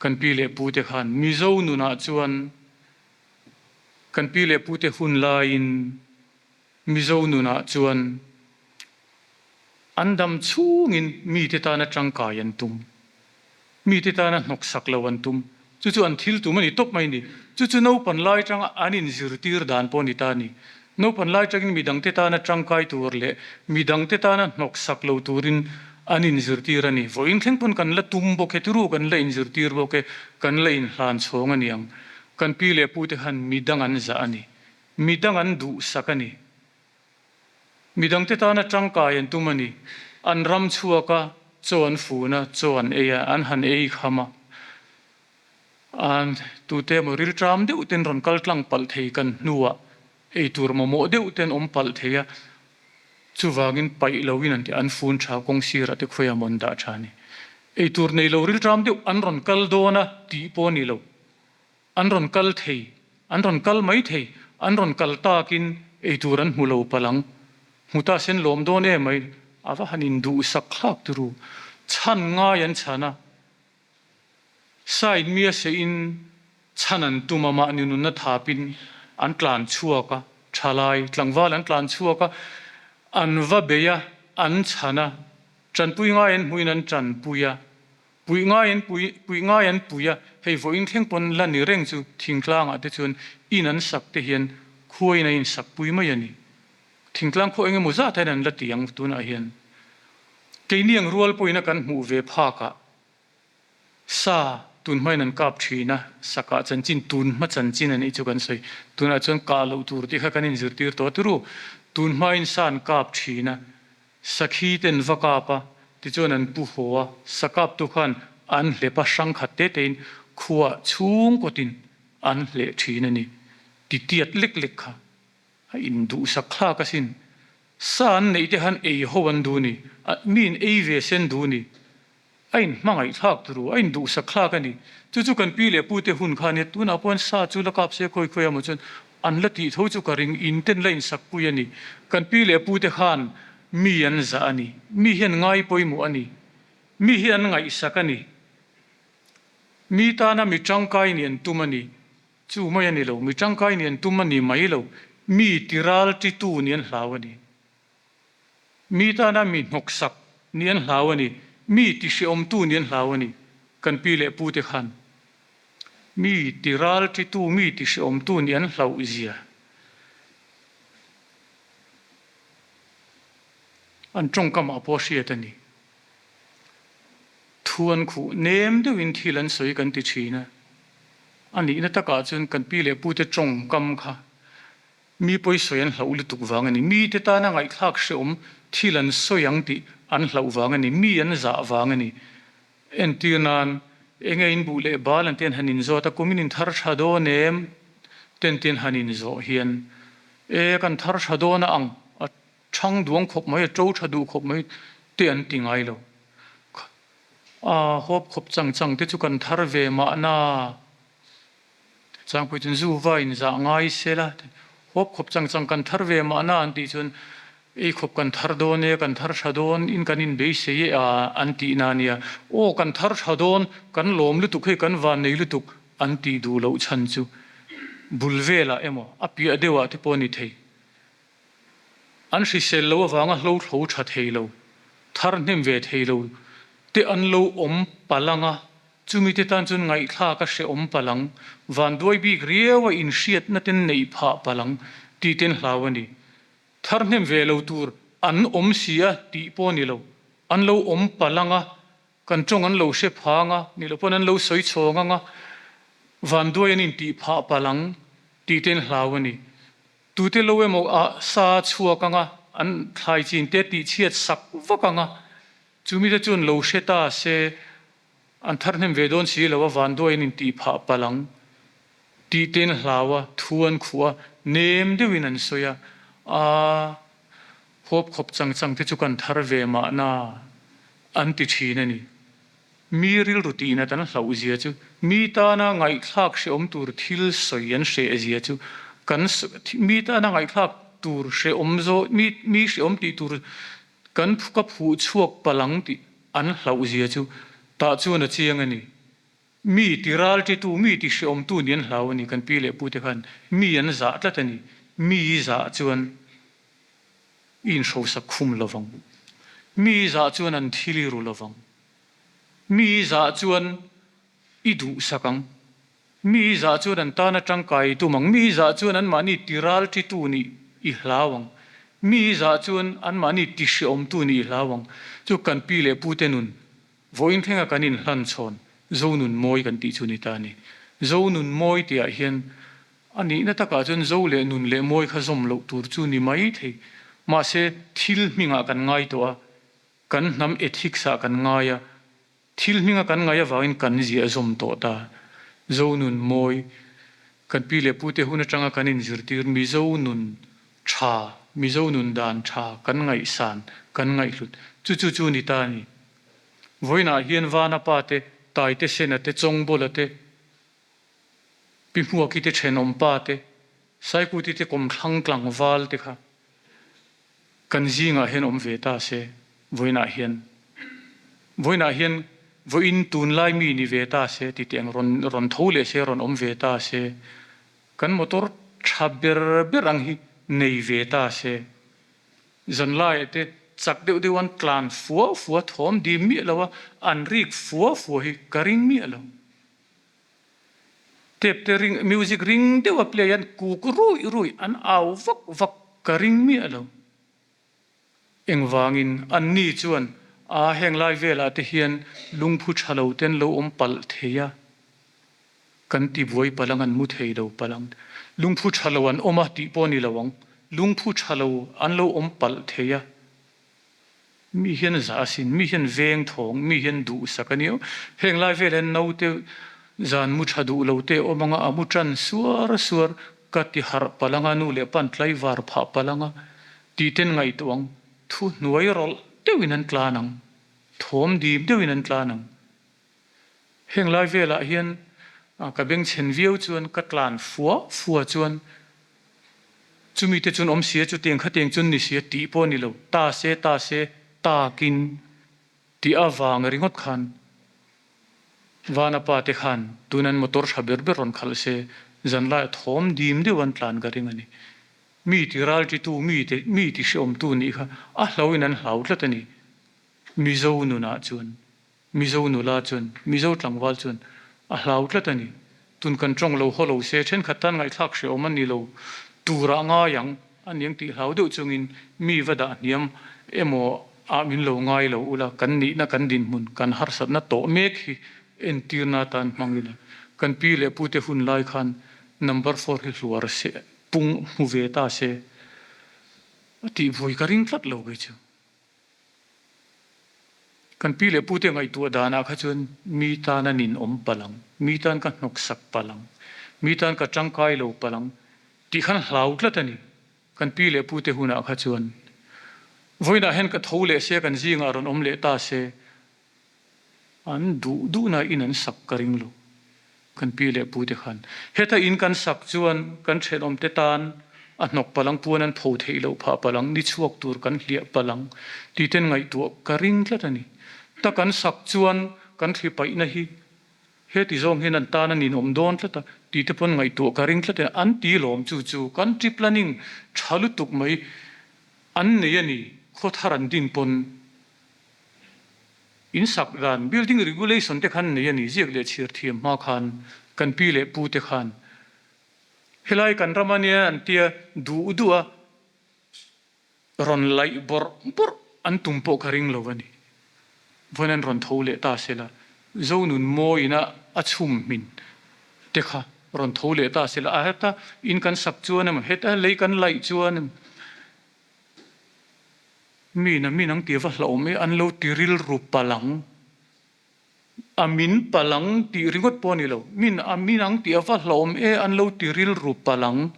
Kan pi leh pute khan Mizo nunah chuan kan pi leh pute hun laiin Mizo nunah chuan an dam chhungin mite tana tangkai an tum, mite tana hnawksak lo an tum. Chu chu an thil tum a ni tawp mai a ni. Chu chu naupan lai tanga an inzirtir dan pawh a ni ta a ni. Naupan lai tangin midangte tana tangkai tur leh midangte tana hnawksak lo turin an inzirtir a ni. Vawiin thleng pawn kan la tum bawk e, tiru kan la inzirtir bawk e, kan la inhlan chhawng a niang. Kan pi leh pute khan midang an zah a ni. Midang an duhsak a ni. Midangte tana tangkai an tum a ni. An ram chhuak a, chaw an fun a, chaw an ei a, an han ei kham a. An tute emaw rilṭam deuh ten rawn kal tlang palh thei kan hnuah ei tur mamawh deuh ten awm palh thei a, chuvangin paih loin an ti an fun ṭha kawng sirah te khawiah maw an dah ṭha a ni. Ei tur nei lo rilṭam deuh an rawn kal dawn a tih pawh a ni lo. An rawn kal thei, an rawn kal mai thei, an rawn kal takin ei tur an hmu lo palh ang. Hmu ta sen lawm dawn em mai, a va han induhsak thlak turu. Chhan ngai an chhan a. Side mia seiin chhan an tum a, mahni nunna thapin an tlan chhuak a, thalai tlangval an tlan chhuak a, an va bei a, an chhan a, tanpui ngai an hmuin an tanpui a, puih ngai an pui, puih ngai an pui a, hei vawiin thleng pawn la ni reng chu thingtlangah te chuan in an sak te hian khuain a insak pui mai a ni. Thingtlang khaw engemaw zat hian an la ti ang tunah hian. Keini ang rual pawhin a kan hmuh ve phakah Sa tun hmain an kap thin a, sa kah chanchin tun hma chanchin a nih chu kan sawi. Tunah chuan kah loh tur tih kha kan inzirtir tawh a turu. Tun hmain sa an kap thin a, sakhi te an va kap a, tichuan an pu haw a, sa kaptu khan an hlep a, hrang khat te tein khuaah chhungkawtin an hleh thin a ni. Titiat lek lek kha. A induhsak thlak asin. Sa an neih te khan ei ho an duh ni. Mi in ei ve se an duh ni. A in hmangaih thlak turu, a induhsak thlak a ni. Chu chu kan pi leh pu te hun kha ania, tunah pawh sa chu la kap se khawi khawi emaw chuan an la tih tho chu ka ring, in ten la insak pui a ni. Kan pi leh pu te khan mi an zah a ni. Mi hian ngai pawimawh a ni. Mi hi an ngaihsak a ni. Mi tana mi tangkai nih an tum a ni. Chu mai a ni lo, mi tangkai nih an tum a ni mai lo, mi tiral titu nih an hlau a ni. Mi tana mi hnawksak nih an hlau a ni, mi tihreawmtu nih an hlau a ni, kan pi leh pu te khan. Mi tiral titu, mi tihreawmtu nih an hlauh zia an tawngkamah pawh hriat a ni. Thu an khuh nem deuhin thil an sawi kan ti thin a, a nihna takah chuan kan pi leh pute tawngkam kha mi pawi sawi an hlauh lutuk vang a ni. Mite tana ngaihthlak hrehawm thil an sawi ang tih an hlauh vang a ni, mi an zah vang a ni. Entir nan, enge in buh leh bal an tian han inzawt a, kum in inthar tha dawn em? Ten tian han inzawh hian, e kan thar tha dawn a ang, a Ṭhang duang khawp mai, a ṭo ṭha duh khawp mai te an ti ngai lo. A hawp khawp chang chang te chu kan thar ve mahna. Changpui chuan zu va inzah ngai se la, hawp khawp chang chang kan thar ve mahna an tih chuan ei khawp kan thar dawn e, kan thar ṭha dawn in kan inbeisei e a an tihna a nia. Aw kan thar ṭha dawn, kan lawm lutuk hei kan vannei lutuk an tih duh loh chhan chu bul velah emaw a piah deuhah te pawh a ni thei. An hrisel lo avanga hlo thlo tha thei lo, thar hnem ve thei lo te an lo awm palh ang a, chumi te tan chuan ngaihthlak a hrehawm palh ang, vanduai bik riau a inhriatna ten neih phah palh ang tih ten hlau a ni. Thar hnem ve lo tur an awm si a tih pawh a ni lo, an lo awm palh ang a, kan tawng an lo hre phang a, nih loh pawn an lo sawi chhawng ang a, vanduai an intih phah palh ang tih ten hlau a ni. Tute lo emaw ah sa a chhuak ang a, an thlai chin te tih chhiat sak vak ang a, chumi te chuan lo hre ta se an thar hnem ve dawn si lo a, vanduai an intih phah palh ang tih te an hlau a, thu an khuh a, nem deuhin an sawi a, aa huap khawp chang chang te chu kan thar ve mahna an ti thin a ni. Mi rilru tihnat an hlauh zia chu, mi tana ngaihthlak hrehawm tur thil sawi an hreh zia chu, kan mi tana ngaihthlak tur hrehawm zawh, mi mi hrehawm tih tur kan ka phuh chhuak palh ang tih an hlauh zia chu tah chuan a chiang a ni. Mi ti ralṭitu, mi ti hrehawmtu nih an hlau a ni, kan pi leh pute khan mi an zah tlat a ni. Mi i zah chuan i inhrosak khum lovang. Mi i zah chuan an thil i ru lovang. Mi i zah chuan i duhsak ang. Mi i zah chuan an tana tangkai i tum ang. Mi i zah chuan anmahni ti ralṭitu nih i hlau ang. Mi i zah chuan anmahni tihreawmtu nih i hlau ang. Chu kan pi leh pute nun vawiin thlenga kan inhlan chhawn Zonun mawi kan tih chu ni ta a ni. Zonun mawi tihah hian a nihna takah chuan zo leh nun leh mawi kha zawm loh tur chu ni mai thei. Mahse thil hmingah kan ngai tawh a, kan hnam ethics-ah kan ngai a, Thil hminga kan ngaih avangin kan ziah zawm tawh ta. Zonun mawi, kan pi leh pute hun atanga kan inzirtir Mizo nun tha, Mizo nun dan tha kan ngaihsan, kan ngaihhlut. Chu chu chu ni ta a ni. Vawiinah hian Vana pa te, Taite Sena te, Chawngbawla te, Pi Hmuaki te thenawm pa te, Saikuti te kawmthlang tlangval te kha Kan zingah hian awm ve ta se, vawiinah hian, vawiinah hian vawiin tunlai mi ni ve ta se ti teh ang, rawn rawn tho leh se, rawn awm ve ta se, kan motor tha ber ber ang hi nei ve ta se, zanlaiah te chak deuh deuh an tlan fua fua thawm dim miah lo a, an rik fua fua hi ka ring miah lo. Tape te ring, music ring deuh a play an kuk ruih ruih, an au vak vak ka ring miah lo. Engvangin anni chuan a heng lai velah te hian lungphu tha lo te an lo awm palh thei a, kan ti buai palh ang, an mu thei lo palh ang. Lungphu tha lo an awm a tih pawh a ni lo ang, lungphu tha lo an lo awm palh thei a. Mi hian zah asin, mi hian veng thawng, mi hian duhsak a nia. Heng lai vel hian naute zan mu tha duh lo te awm anga a mu tan suar suar ka ti harh palh anga nu leh pan tlaivar phah palh anga tih ten ngaihtuah ang. Thu hnuai rawlh deuhin an tlan ang, thawm dim deuhin an tlan ang. Heng lai velah hian ka bengchhen viau chuan ka tlan fua fua chuan chumi te chuan awm sia chutiang khatiang chuan ni sia tih pawh a ni lo, ta se ta se takin tih avang ringawt khan Vana pa te khan tun an motor tha ber ber rawn khalh se zanlai a thawm dim deuh an tlan ka ring a ni. Mi ti ralṭitu mi te mi ti hreawmtu nih kha a hlauhin an hlau tlat a ni Mizo nunah chuan. Mizo nula chuan, Mizo tlangval chuan a hlau tlat a ni. Tun kan tawng lo haw lo se, thenkhat tan ngaihthlak hrehawm a ni lo turah ngai ang a niang tih hlau deuh chungin mi va dah hniam emaw ah min lo ngai lo ula, kan nihna, kan dinhmun, kan harsatna tawh mek hi entirna atan hmang ila. Kan pi leh pute hun lai khan number four hi hluar se, pung hmu ve ta se a tih vawi ka ring tlat lo kei chu. Kan pi leh pute ngaihtuah danah kha chuan mi tan a ninawm palh ang, mi tan ka hnawksak palh ang, mi tan ka tangkai lo palh ang tih khan hlau tlat a ni. Kan pi leh pute hunah kha chuan vawiinah hian ka tho leh se, kan zingah rawn awm leh ta se, An duh duhna in an sak ka ring lo. Kan pi leh pu te khan heta in kan sak chuan kan thenawm te tan a hnawk palang puan an pho theih loh phah palang, ni chhuak tur kan hliah palang tih ten ngaihtuah ka ring tlat a ni. Ta kan sak chuan kan thli paihna hi heti zawng hian an tan a ninawm dawn tlat a tih te pawn ngaihtuah ka ring tlat a ni. An ti lawm chu chu country planning tha lutuk mai an nei a ni, khawthar an din pawn. In sak dan, building regulation te khan nei a ni, ziak leh chhir thiam hma khan kan pi leh pu te khan helai kan ram a nia an tia duh duh a, rawn laih bawrh bawrh an tum pawh ka ring lo a ni. Vawiin an rawn tho leh ta sela, Zonun mawiin a a chhum hmin te kha rawn tho leh ta sela, a heta in kan sak chuan emaw, heta lei kan laih chuan emaw, Mi na min ang tih va hlauhawm e, an lo ti rilru palang, a min palang tih ringawt pawh a ni lo, min a min ang tih a va hlauhawm e, an lo ti rilru palang,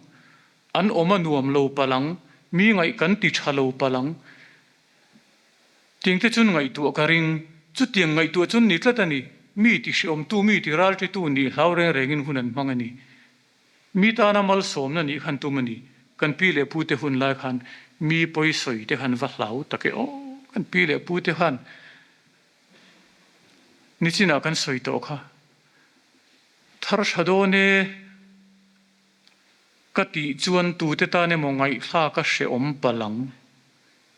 an awm a nuam lo palang, mi ngaih kan ti tha lo palang. Tiang te chuan ngaihtuah ka ring, chutiang ngaihtuah chuan ni tlat a ni, mi ti hreawmtu, mi ti ralṭitu nih hlau reng rengin hun an hmang a ni. Mi tana malsawmna nih khan tum a ni. Kan pi leh pute hun lai khan mi pawi sawi te khan va hlau tak e aw. Kan pi leh pute khan nichinah kan sawi tawh kha. Thar tha dawn e ka tih chuan tute tan emaw ngaihthlak a hrehawm palh ang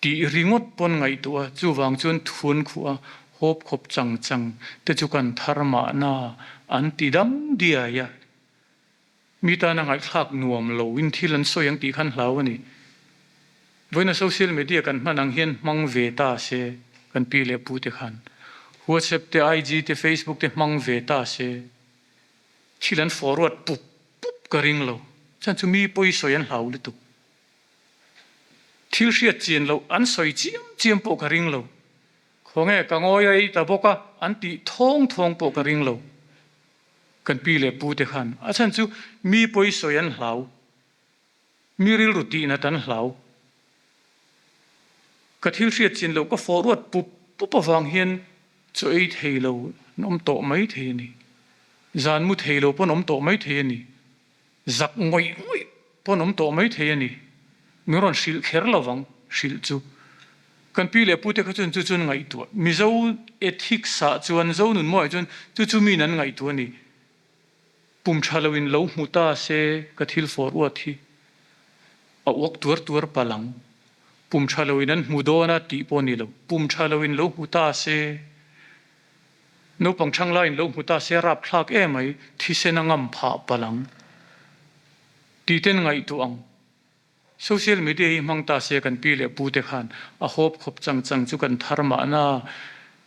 tih ringawt pawn ngaihtuah a, chuvang chuan thun khuh a hawp khawp chang chang te chu kan thar mahna an ti dam diai a. Mi tana ngaihthlak nuam lo in thil an sawi ang tih khan hlau a ni. Vawiina social media kan hman ang hian hmang ve ta se kan pi leh pu te khan. WhatsApp te, IG te, Facebook te hmang ve ta se thil an forward pup pup ka ring lo. Chuan chu mi pawi sawi an hlau lutuk. Thil hriat chian loh an sawi chiam chiam pawh ka ring lo. Khawnge ka ngawi rei ta bawk a an tih thawng thawng pawh ka ring lo. Kan pi leh pu te khan a chhan chu mi pawi sawi an hlau. Mi rilru tihnat an hlau. Ka thil hriat chin loh ka fawh ruat pup pup avang hian chaw ei thei lo an awm tawh mai thei a ni. Zan mu thei lo pawn awm tawh mai thei a ni. Zak ngawih ngawih pawn awm tawh mai thei a ni. Min rawn hrilh kher lo vang, hrilh chu. Kan pi leh pute kha chuan chu chuan ngaihtuah. Mizo ethics ah chuan, Zonunmawiah chuan chu chu miin an ngaihtuah a ni. Pum tha lo in lo hmu ta se ka thil fawr uat hi a uak tuar tuar palh ang. Pum tha lo in an hmu dawn a tih pawh ni lo. Pum tha lo in lo hmu ta se, naupang thang lai in lo hmu ta se rapthlak emai thisen a ngam phah palh ang tih ten ngaihtuah ang. Social media hi hmang ta se kan pi leh pu te khan a hawp khawp chang chang chu kan thar mahna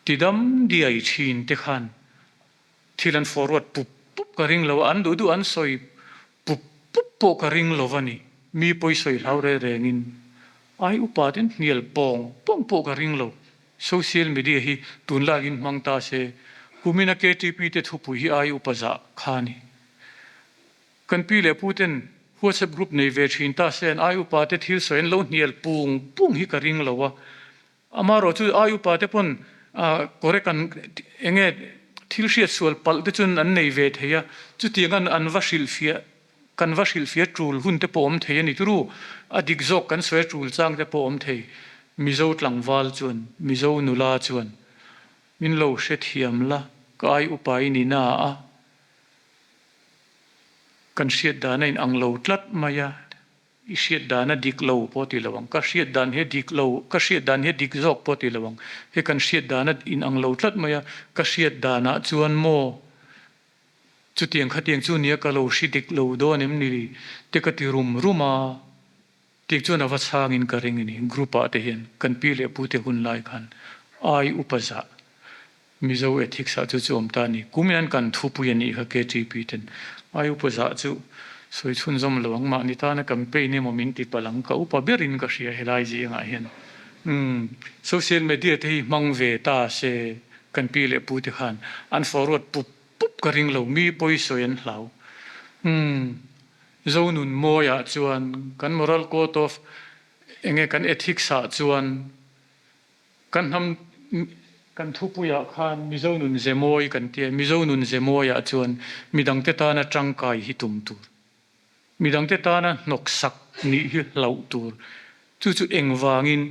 tidam diai thin te khan Thil an forward pup pup ka ring lo a, an duh duh an sawi pup pup pawh ka ring lo a ni. Mi pawi sawi hlau reng rengin ai upa ten hnial pawng pawng pawh ka ring lo. Social media hi tunlaiin hmang ta se, kumina KTP te thupui hi ai upa zah kha a ni. Kan pi leh pu ten WhatsApp group nei ve thin ta se an ai upa te thil sawi an lo hnial pung pung hi ka ring lo a, Amaherawh chu ai upa te pawn correct an eng nge thil hriat sual palh te chuan an nei ve thei a, chutiang an an va hrilhfiah kan va hrilhfiah tul hun te pawh awm thei a ni turu, a dik zawk kan sawi a tul chang te pawh awm thei. Mizo tlangval chuan, Mizo nula chuan min lo hrethiam la, ka ai upa i ni na a, kan hriat dan a in ang lo tlat mai a. I hriat dan a dik lo pawh ti lo ang, ka hriat dan hi a dik lo, ka hriat dan hi a dik zawk pawh ti lo ang. Hei kan hriat dan a inang lo tlat mai a, ka hriat danah chuan maw chutiang khatiang chu nia ka lo hri dik lo dawn em ni te ka ti rum rum a, tiang chuan a va chhangin ka ring a ni. Group ah te hian kan pi leh pu te hun lai khan ai upa zah Mizo ethics ah chu chu awm ta a ni. Kum hian kan thupui a nih kha KTP ten ai upa zah chu sawi chhunzawm lo ang mahni tana campaign emaw min ti palh ang ka upa berin ka hria helai zingah hian umm social media te hi hmang ve ta se kan pi leh pu te khan an forward pup pup ka ring lo mi pawi sawi an hlau umm Zonun mawiah chuan kan moral code of enge kan ethics ah chuan Kan hnam kan thupuiah khan Mizo nun ze mawi kan ti a, Mizo nun ze mawiah chuan midangte tana tangkai hi tum tur, midangte tana hnawksak nih hi hlauh tur, chu chu engvangin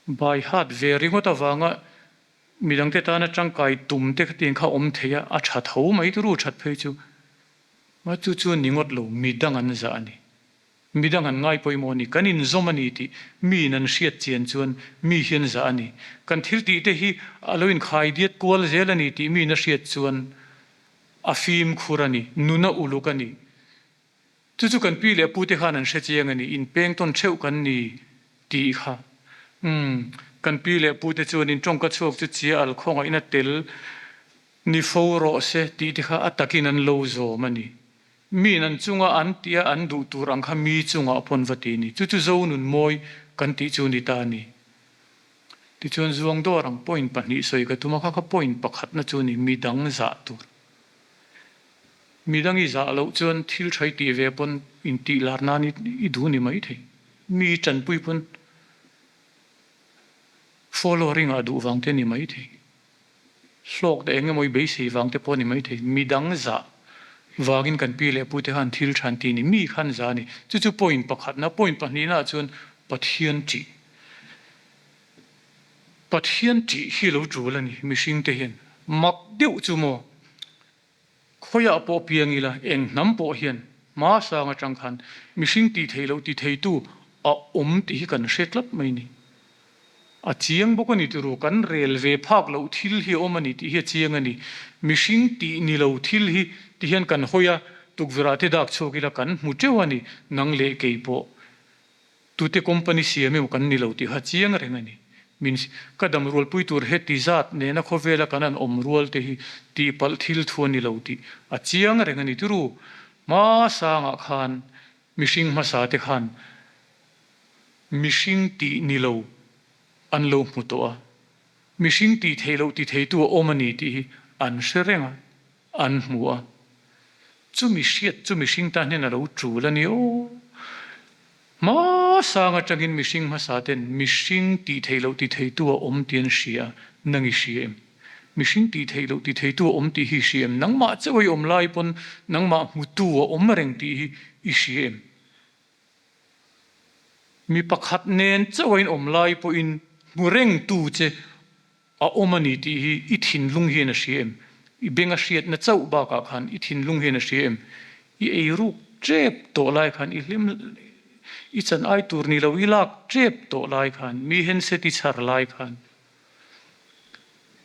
bai hat ve ringawt avanga midangte tana tangkai tum te khatiang kha awm thei a, a tha tho mai turu that phei chu, chu chu ni ngawt lo midang an zah a ni. Midang an ngai pawimawh a ni, kan inzawm a ni tih miin an hriat chian chuan mi hian zah a ni. Kan thil tih te hi a lo inkhai diat kual zel a ni tih miin a hriat chuan a fimkhur a ni, nun a uluk a ni. Chu chu kan pi leh pu te khan an hre chiang a ni, inpeng tawn theuh kan ni tih kha. Umm, kan pi leh pu te chuan in tawngka chhuak chu chia al khawngaihna tel ni fo rawh se tih te kha a takin an lo zawm a ni. Miin an chunga an tia an duh tur ang kha mi chungah pawn va ti ni. Chu chu zo nun mawi kan tih chu ni ta a ni. Tichuan zuang dawr ang point pahnih sawi ka tum a, kha kha point pakhatna chu ni, mi dang zah tur. Mi dang i zah loh chuan thil tha i tih ve pawn intih lar nan i duh ni mai thei. Mi i tanpui pawn followering ah duh vang te ni mai thei. Hlawk te eng emaw i beisei vang te pawh a ni maithei. Midang zah vangin kan pi leh pu te khan thil than ti ni, mi khan zah a ni. Chu chu point pakhatna, point pahnihna ah chuan Pathian ṭih. Pathian ṭih hi lo ṭul a ni mihring te hian. Mak deuh chu maw? Khawiah pawh piang ila, eng hnam pawh hian hma sang atang khan mihring tih theih loh ti theitu a awm tih hi kan hre tlat mai ni. A chiang bawk a ni turu, kan rel ve phak loh thil hi a awm a ni tih hi a chiang a ni. Mihring tih ni lo thil hi ti hian kan hawi a, tukverh ah te dak chhuak ila kan hmu teuh a ni, nang leh kei pawh. Tute company siam emaw kan ni lo tih kha chiang reng a ni. Min ka dam rualpui tur heti zat nena khawvela kan an awm rual te hi tihpalh thil thu a ni lo tih a chiang reng a ni. Turu hmasangah khan mihring hmasa te khan mihring tih ni lo an lo hmu tawh a, mihring tih theih loh ti theitu a awm a ni tih hi an hre reng a, an hmu a. Chumi hriat chu mihring tan hian a lo tul a ni aw. Hmasang atangin mihring hmasa ten mihring tih theih loh ti theitu a awm tih an hria a, nang i hria em? Mihring tih theih loh ti theitu a awm tih hi i hria em? Nangmah chauh i awm lai pawn nangmah hmutu a awm reng tih hi i hria em? Mi pakhat nen chauh a inawm lai pawhin hmu rengtu che A awm a ni tih hi i thinlung hian a hria em? I benga hriatna chauh bakah khan i thinlung hian a hria em? I eiruk tep tawh lai khan i hlim i chan ai tur ni lo i lak tep tawh lai khan mi henset i chhar lai khan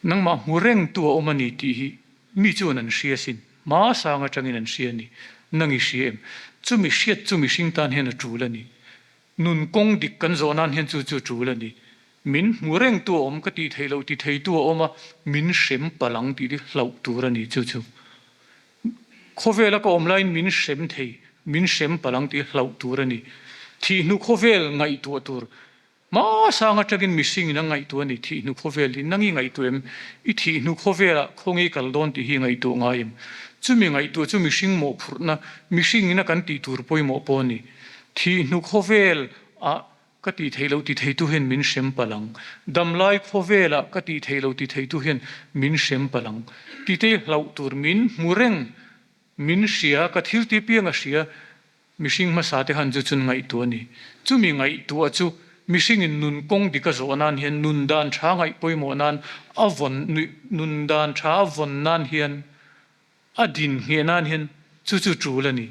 nangmah hmu rengtu a awm a ni tih hi mi chuan an hria sin. Hmasang atangin an hria a ni. Nang i hria em? Chumi hriat chu mihring tan hian a tul a ni. Nun kawng dik kan zawh nan hian chu chu tul a ni. Min hmu rengtu a awm ka tih theih loh ti theitu a awm a, min hrem palh ang tih hi hlauh tur a ni chu chu. Khawvela ka awm laiin min hrem thei, min hrem palh ang tih hi hlauh tur a ni. Thihnu khawvel ngaihtuah tur hmasang atangin mihringin a ngaihtuah a ni. Thihnu khawvel hi nang i ngaihtuah em? I thihnu khawvelah khawnge i kal dawn tih hi i ngaihtuah ngai em? Chumi ngaihtuah chu mihring mawhphurhna, mihringin a kan tih tur pawimawh pawh a ni. Thihnu khawvel ah ka tih theih loh ti theitu hian min hrem palh ang. Damlai khawvel ah ka tih theih loh ti theitu hian min hrem palh ang. Titei hlauh tur min hmu reng, min hria, ka thil ti piang a hria, mihring hmasa te khan chu chun ngaihtuah a ni. Chumi ngaihtuah chu mihring in nun kawng dik a zawh nan hian nun dan tha ngaih pawimawh nan a vawn nun dan tha a vawn nan hian A din ngheh nan hian chu chu tul a ni.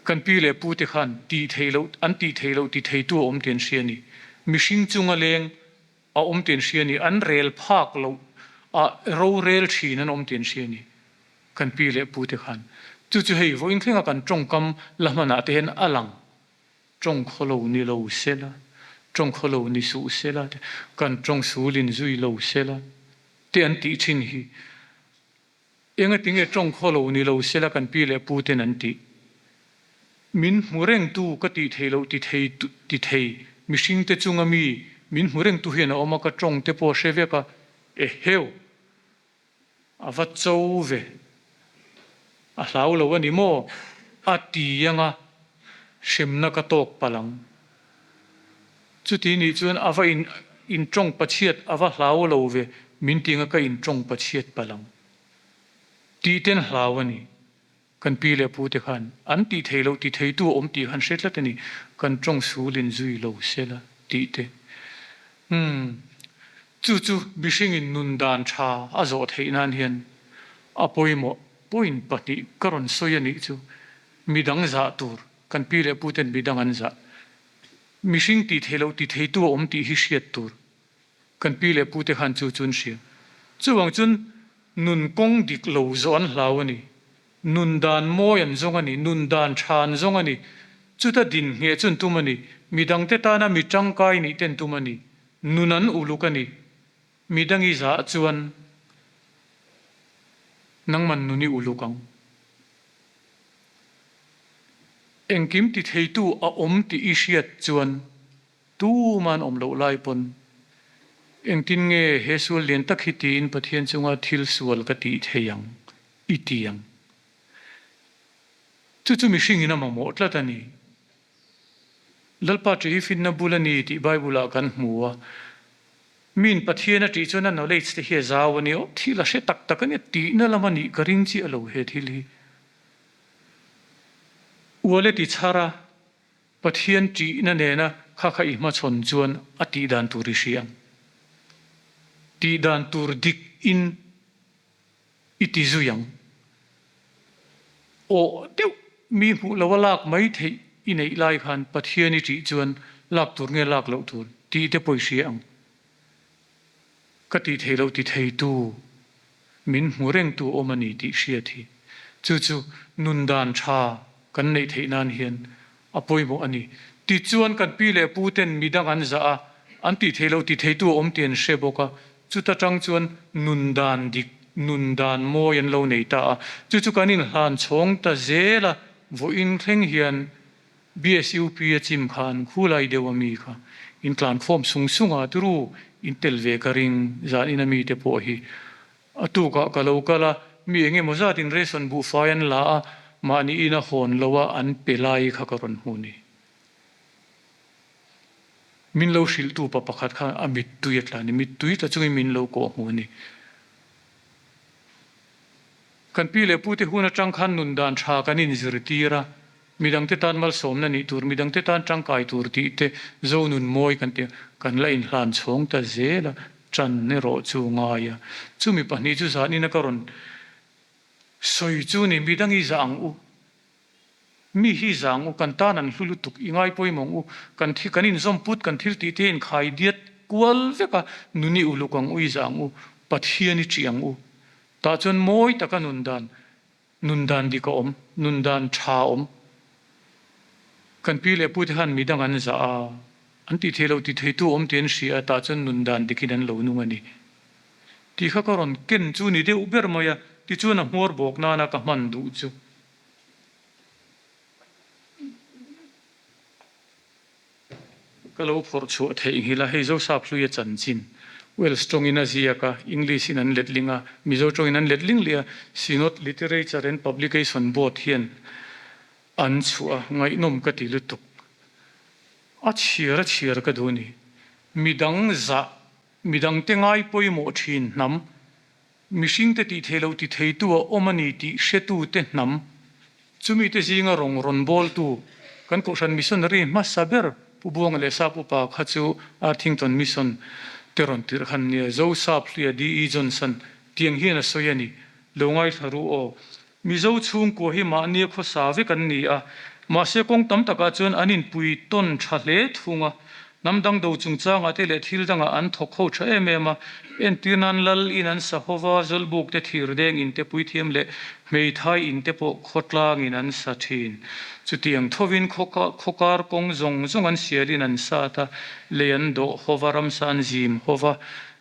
Kan pi leh pu te khan tih theih loh, an tih theih loh ti theitu a awm tih an hria a ni. Mihring chunga leng a awm tih an hria a ni. An rel phak loh a rorel thin an awm tih an hria a ni. Kan pi leh pu te khan chu chu hei vawiin thlenga kan tawngkam la hmanah te hian a lang. Tawng khaw lo ni lo sela, tawng khaw lo ni suh sela te, kan tawng sulin zui lo sela te an tih thin hi. Engatinge tawng khaw lo ni lo sela kan pi leh pu ten an tih? Min hmu rengtu ka tih theih loh ti thei ti thei mihringte chunga mi min hmu rengtu hian a awm a, ka tawng te pawh a hre vek a, eheu! A va cho ve. A hlau lo a ni maw? A ti anga hremna ka tawk palh ang. Chuti nih chuan a va in intawng pachhiat a va hlau lo ve min ti anga ka intawng pachhiat palh ang. Tih ten hlau a ni. Kan pi leh pu te khan an tih theih loh ti theitu a awm tih khan hre tlat a ni. Kan tawng sulin zui lo sela tih te. Umm. Chu chu mihringin nun dan tha a zawh theih nan hian a pawimawh point pahnih ka rawn sawi a nih chu. Midang zah tur, kan pi leh pu ten midang an zah. Mihring tih theih loh ti theitu a awm tih hi hriat tur. Kan pi leh pu te khan chu chu an hria. Chuvang chuan nun kawng dik lo zawh an hlau a ni. Nun dan mawi an zawng a ni. Nun dan tha an zawng a ni. Chuta din ngheh chu an tum a ni. Midangte tana mi tangkai nih te an tum a ni. Nun an uluk a ni. Midangi zah chuan nangman nun i uluk ang. Engkim ti theitu a awm tih i hriat chuan Tuman awm loh lai pawn engtin nge he sual lian tak hi tiin Pathian chunga thil sual ka tih thei ang i ti ang. Chu chu mihringin a mamawh tlat a ni. Lalpa ṭih hi finna bul a ni tih Bible ah kan hmu a. Miin Pathian a ṭih chuan a knowledge te hi a zau a ni. Aw thil a hre tak tak a nia tihna lam a nih ka ring chiah lo he thil hi. Ual e ti chhar a. Pathian ṭihna nena kha kha i hmachhawn chuan a tih dan tur i hria ang. Tih dan tur dik in i ti zui ang. Awh deuh mi hmuh lo a lak mai theih i neih lai khan Pathian i ṭih chuan lak tur nge lak loh tur tih te pawh i hria ang. Ka tih theih loh ti theitu, min hmu rengtu awm a ni tih hriat hi chu chu nun dan tha kan neih theih nan hian a pawimawh a ni. Tichuan kan pi leh pu ten midang an zah a, an tih theih loh ti theitu a awm tih an hre bawk a, chuta tang chuan nun dan dik, nun dan mawi an lo nei ta a. Chu chu kan inhlan chhawng ta zel a, vawiin thleng hian BSUP a chim khan khulai deuh a mi kha in tlan khawm sung sung a, turu in tel ve ka ring zan in a mi te pawh hi A tukah ka lo kal a, mi eng emaw zatin ration buhfai an la a, mahni ina hawn lo a an pe lai kha ka rawn hmu ni. Min lo hrilhtu pa pakhat khan a mittui a tla ni, mittui tla chungin min lo kawh hmu ni. Kan pi leh pute hun atang khan nun dan tha kan inzirtir a, midangte tan malsawmna nih tur, midangte tan tangkai tur tih te zo nun mawi kan ti a, kan la inhlan chhawng ta zel a, Ṭan erawh chu ngai a. Chumi pahnih chu zanina ka rawn sawi chu ni, midang i zah ang u, mi hi zah ang u, kan tan an hlu lutuk, i ngai pawimawh ang u, kan thi kan inzawm put, kan thil tih te a inkhai diat kual vek a, nun i uluk ang u, i zah ang u, Pathian i ṭih ang u. Tah chuan mawi taka nun dan Nun dan dik a awm, nun dan tha a awm. Kan pi leh pute khan midang an zah a, an tih theih loh ti theitu awm tih an hria a, tah chuan nun dan dikin an lo nung a ni. Tih kha ka rawn ken chu ni deuh ber mai a, tichuan a hmuar bawk nana ka hman duh chu. Ka lo phawrh chhuah theih nghilh a, hei Zosap hluia chanchin Welsh tawngin a ziak a, English in an letling a, Mizo tawngin an letling leh a, Synod Literature and Publication Board hian an chhuah a, ngaihnawm ka ti lutuk. A chhiar a chhiar ka duh a ni. Midang zah, midangte ngai pawimawh thin hnam, Mihringte tih theih loh ti theitu a awm a ni tih hretute hnam, chumite zinga rawng rawn bawltu kan Kohhran Missionary hmasa ber Pu Buanga leh Sap Upa kha chu Arthington Mission te rawn tirh khan nia Zo Sap hluia DE Johnson tiang hian a sawi a ni. Lo ngaithla ru aw. Mizo chhungkua hi mahnia khawsa vek an ni a, mahse kawng tam takah chuan an inpui tawn tha hle thung a. Hnam dang do chungchangah te leh thil dangah an thawk ho tha em em a, entir nan lal in an sa ho va, zawlbuk te, thirdeng in te, puithiam leh hmeithai in te pawh khawtlangin an sa thin. Chutiang thovin khawkar kawng zawng zawng an sialin an sat a, lei an dawh ho va, ramsa an zim ho va,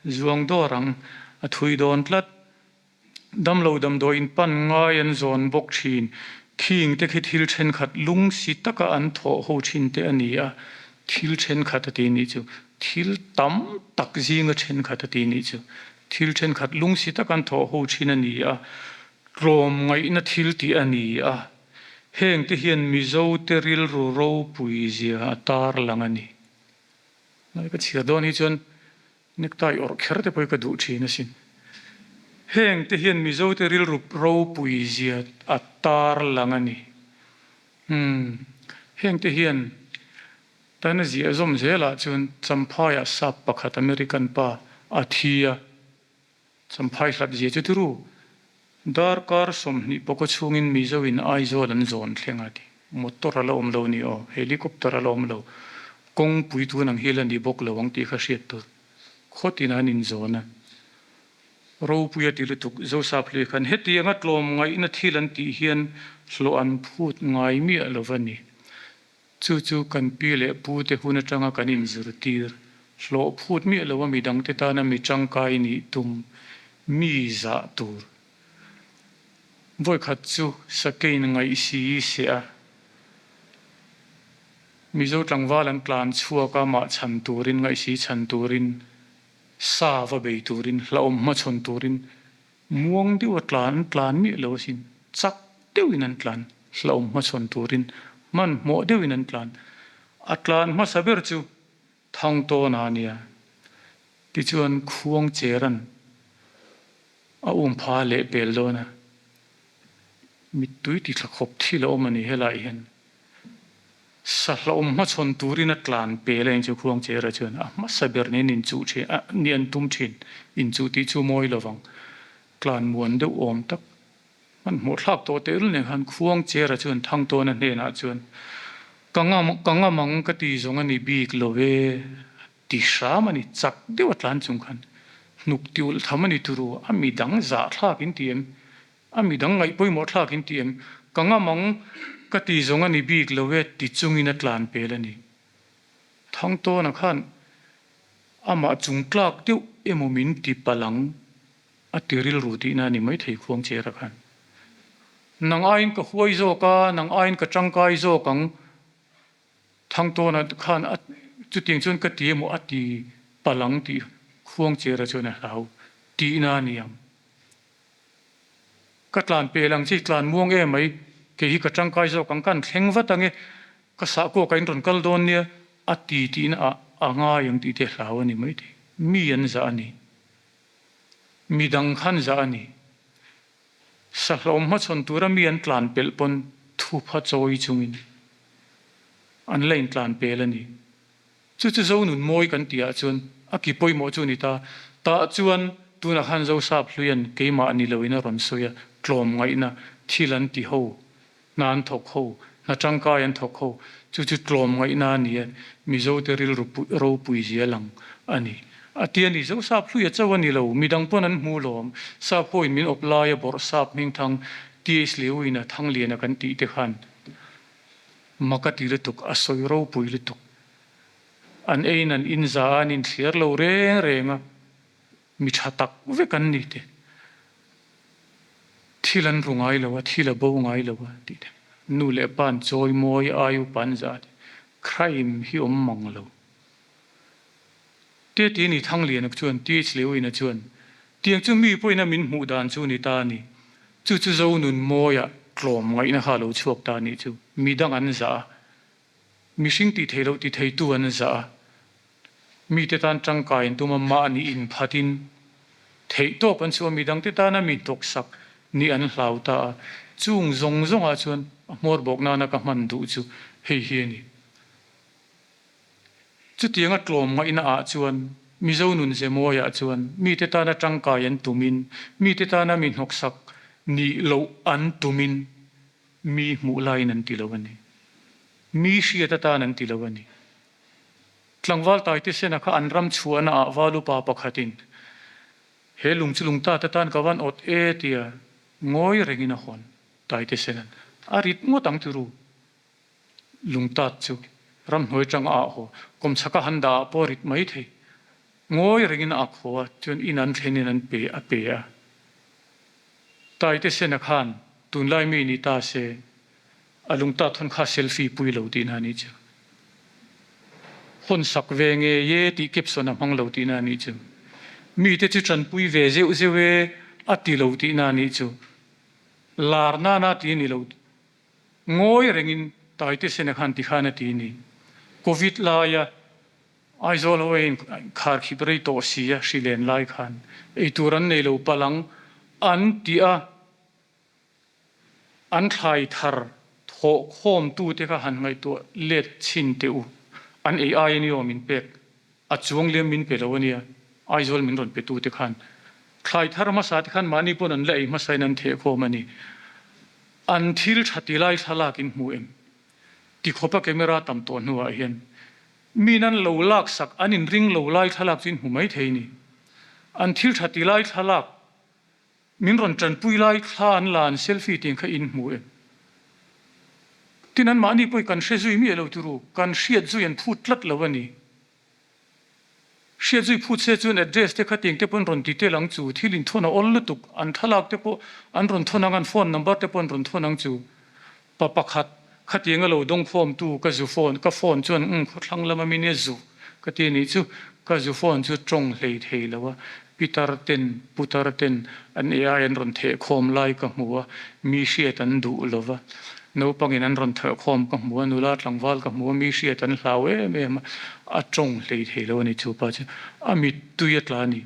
zuang dawr ang a thui dawn tlat. Damlo damdawi in pan ngai an zawn bawk thin. Khing te khi thil thenkhat lung si taka an thawh ho thin te a ni a, thil thenkhat a ti nih chu. Thil tam tak zinga thenkhat a ti nih chu. Thil thenkhat lung si taka an thawh ho thin a ni a, tlawmngaihna thil tih a ni a. Heng te hian Mizo te rilru ropui zia a tarlang a ni. Nai ka chhiar dawn hi chuan Necktie awrh kher te pawh hi ka duh thin asin. Heng te hian Mizo te rilru ropui zia a tar lang a ni. Umm, heng te hian tan a ziah zawm zelah chuan Champhaiah sap pakhat American pa a thi a, Champhai hlat zia chu tiru Darkar 20 pawka chhungin Mizo in Aizawl an zawn thleng a ti. Motor a la awm lo ni aw, helicopter a la awm lo, kawngpui tun ang hi la ni bawk lo ang tih kha hriat tur. Khawtin an inzawn a. Ropui a ti lutuk, Zosap hlui khan hetianga tlawmngaihna thil an tih hian hlawh an phut ngai miah lo va ni. Chu chu kan pi leh pu te hun atanga kan inzirtir, hlawh phut miah lo a midangte tana mi tangkai nih tum mi zah tur. Vawikhat chu Sakein ngaih si seh a, Mizo tlangval an tlan chhuak a mah chhan turin, ngaih si chhan turin, sa va bei turin, hlauhawm hmachhawn turin Muang deuh a tlan an tlan miah lo asin, chak deuhin an tlan, hlauhawm hmachhawn turin hmanhmawh deuhin an tlan. A tlan hmasa ber chu Thangtawna a nia. Tichuan Khuangcheran a umpha leh pel dawn a, mittui ti thla khawp thil a awm a ni helaiah hian. Sa hlauhawm hmachhawn turin a tlan pel a inchu Khuangchera chuan a hmasa ber nen inchuh thin a ni an tum thin. Inchuh tih chu mawi lovang. Tlan muan deuh awm tak hmanhmawh thlak tawh tehlul nen khan Khuangchera chuan Thangtawna hnenah chuan Ka ngam ka ngam ang ka ti zawng a ni bik lo e a ti hram a ni. Chak deuh a tlan chung khan hnuk ti ulh tham a ni turu a midang zahthlak in ti em? A midang ngaih pawimawh thlak in ti em? Ka ngam ang ka ti zawng a ni bik lo e ti chungin a tlan pel a ni. Thangtawna khan amah chung tlak deuh emaw min ti palh ang a ti rilru tihna a ni maithei Khuangchera khan. Nang aiin ka huai zawk a, nang aiin ka tangkai zawk ang Thangtawna khan a chutiang chuan ka ti emaw a ti palh ang tih Khuangchera chuan a hlau tihna a ni ang. Ka tlan pel ang chi, tlan muang em mai, kei hi ka tangkai zawk ang, kan thleng vat ang e, ka sahkuak ah in rawn kal dawn nia, a ti tihna ah a ngai ang tih te hlau a ni mai thei. Mi an zah a ni. Mi dang khan zah a ni. Sahlawm hmachhawn tura mi an tlan pelh pawn thupha chawi chungin an la intlan pel a ni. Chu chu Zo nun mawi kan tih ah chuan a ki pawimawh chu a ni ta. Tah chuan tunah khan Zosap hluian keimah ni loin a rawn sawi a, tlawmngaihna thil an ti ho, hna an thawk ho, hna tangkai an thawk ho, chu chu tlawmngaihna a ni a, Mizote rilru ropui zia lang a ni. A ti a ni, Zosap hluia chauh a ni lo, midang pawn an hmu lawm, Sap hoin min awp laia bawrh sap hmingthang TH Lewin-a Thangliana kan tih te khan Mak a ti lutuk, a sawi ropui lutuk. An eiin an inza a, an inthliar lo reng reng a, mi tha tak vek an ni te. Thil an ru ngai lo a, thil a bo ngai lo a tih te. Nu leh pa an chawi mawi, ai upa an zah te. Crime hi awm mang lo. Te ti ni Thangliana chuan TH Lewina chuan, Tiang chu mi pawhin a min hmuh dan chu ni ta a ni. Chu chu Zonun mawia tlawm ngaihna kha a lo chhuak ta a nih chu. Mi dang an zah a, mihring tih theih loh ti theitu an zah a, mite tan tangkai an tum a, mahni inphatin theih tawp an chhuah a, mi dangte tana mi hnawksak nih an hlau ta a. Chung zawng zawngah chuan a hmawr bawk nana ka hman duh chu hei hi a ni. Chutianga tlawm ngaihna ah chuan Mizo nun ze mawiah chuan mite tana tangkai an tumin, mite tana mi hnawksak nih loh an tumin mi hmuh laiin an ti lo a ni. Mi hriat atan an ti lo a ni. Tlangval Taitesena kha an ram chhuahna ah valupa pakhatin he lung chu lungtat atan ka van awt e tia ngawi rengin a hawn Taitesena'n a rit ngawt ang turu. Lungtat chu ramhnuai tang a ah haw, kawmchhaka han dah ah pawh rit mai thei. Ngawi rengin a ak haw a, chuan in an thlenin an pe a pe a. Taite Sena khan tunlai mi ni ta se, a lungtat hawn kha selfie pui lo tihna a nih chu. Hawn sak ve ngei e tih caption a hmang lo tihna a nih chu. Mite chu tanpui ve zeuh zeuh e a ti lo tihna a nih chu. Lar nana ti a ni lo. Ngawi rengin Taite Sena khan ti khan a ti ni. Covid laia Aizawl ho eiin khar khip rei tawh si a hri len lai khan eitur an nei lo palang an ti a, an thlai thar thawh khawmtute kha han ngaihtuah let chhin teh u. An ei ai a ni aw min pek. A chuang liam min pe lo a nia, Aizawl min rawn pe tute khan. Thlai thar hmasa te khan mahni pawn an la ei hmasa in an thehkhawm a ni. An thil tha ti lai thlalak in hmu em? Ti khawpa camera tam tawh hnuah hian min an lo laksak an inring lo lai thlalak chu in hmu mai thei ni. An thil tha ti lai thlalak min rawn tanpui lai thla an la an selfie tih kha in hmu em? Tin anmahni pawhin kan hre zui miah lo turu, kan hriat zui an phut tlat lo a ni. Hriat zui phut se chuan address te kha tiang te pawh an rawn ti tel ang chu, thil inthawn a awl lutuk, an thlalak te pawh an rawn thawn ang, an phone number te pawh an rawn thawn ang chu. Pa pakhat khatiang a lo dawngkhawm tu ka zu phone, ka phone chuan umm khawthlang lama mi nia zu ka ti anih chu, ka zu phone chu tawng hlei thei lo a, pitar ten putar ten an AI an rawn thehkhawm lai ka hmu a, mi hriat an duh lo va, naupangin an rawn thehkhawm ka hmu a, nula tlangval ka hmu a, mi hriat an hlau em em a, a tawng hlei thei lo a ni chu pa chu, a mittui a tla a ni,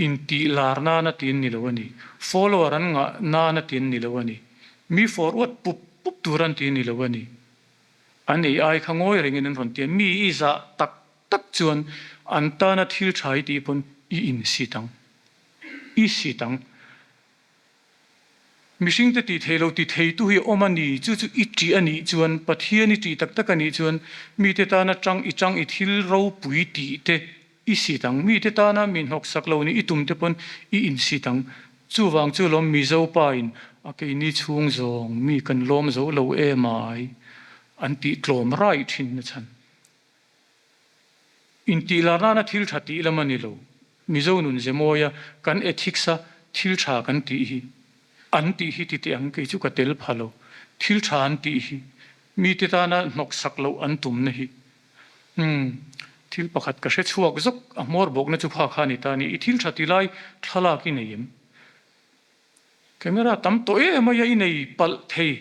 intih lar nana ti an ni lo a ni, follower an ngah nana ti an ni lo a ni, mi forward pup pup tur an ti a ni lo a ni, an AI kha ngawi rengin an rawn ti a, mi i zah tak tak chuan an tana thil tha i tih pawn i insit ang. I sit ang. Mihringte tih theih lo ti theitu hi awm a ni, chu chu i ṭih a nih chuan, Pathian i ṭih tak tak a nih chuan mite tana ṭang i ṭang i thil ropui tih te i sit ang. Mite tana mi hnawksak lo nih i tum te pawn i insit ang. Chuvang chu lawm Mizo pa in a keini chhung zawng mi kan lawm zo lo em ai an tih tlawm raih thin na chhan. Intih lar nana thil tha tih lam a ni lo. Mizo nun ze mawia kan ethics a thil tha kan tih hi an tih hi ti teh ang kei chu ka tel pha lo. Thil tha an tih hi mite tana hnawksak loh an tumna hi umm thil pakhat ka hre chhuak zawk a hmawr bawkna chu kha kha a ni ta a ni. I thil tha ti lai thlalak i nei em? Camera tam tawh em aia i nei palh thei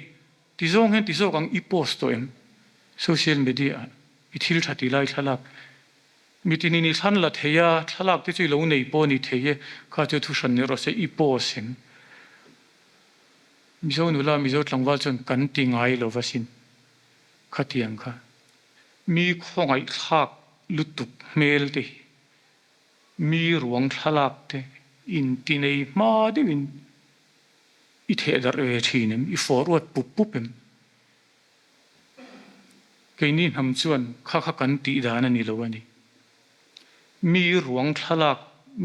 ti zawng hian ti zawk ang i post tawh em? Social media ah i thil tha ti lai thlalak mitinin i thlan la thei a, thlalak te chu i lo nei pawh a ni thei e, kha chu thu hran ni rawh se i post em? Mizo nula Mizo tlangval chuan kan ti ngai lo va sin khatiang kha mi khawngaihthlak lutuk hmel te hi. Mi ruang thlalak te inti nei hma deuhin i theh darh ve thin em? I forward pup pup em? Keini hnam chuan kha kha kan tih dan a ni lo a ni. Mi ruang thlalak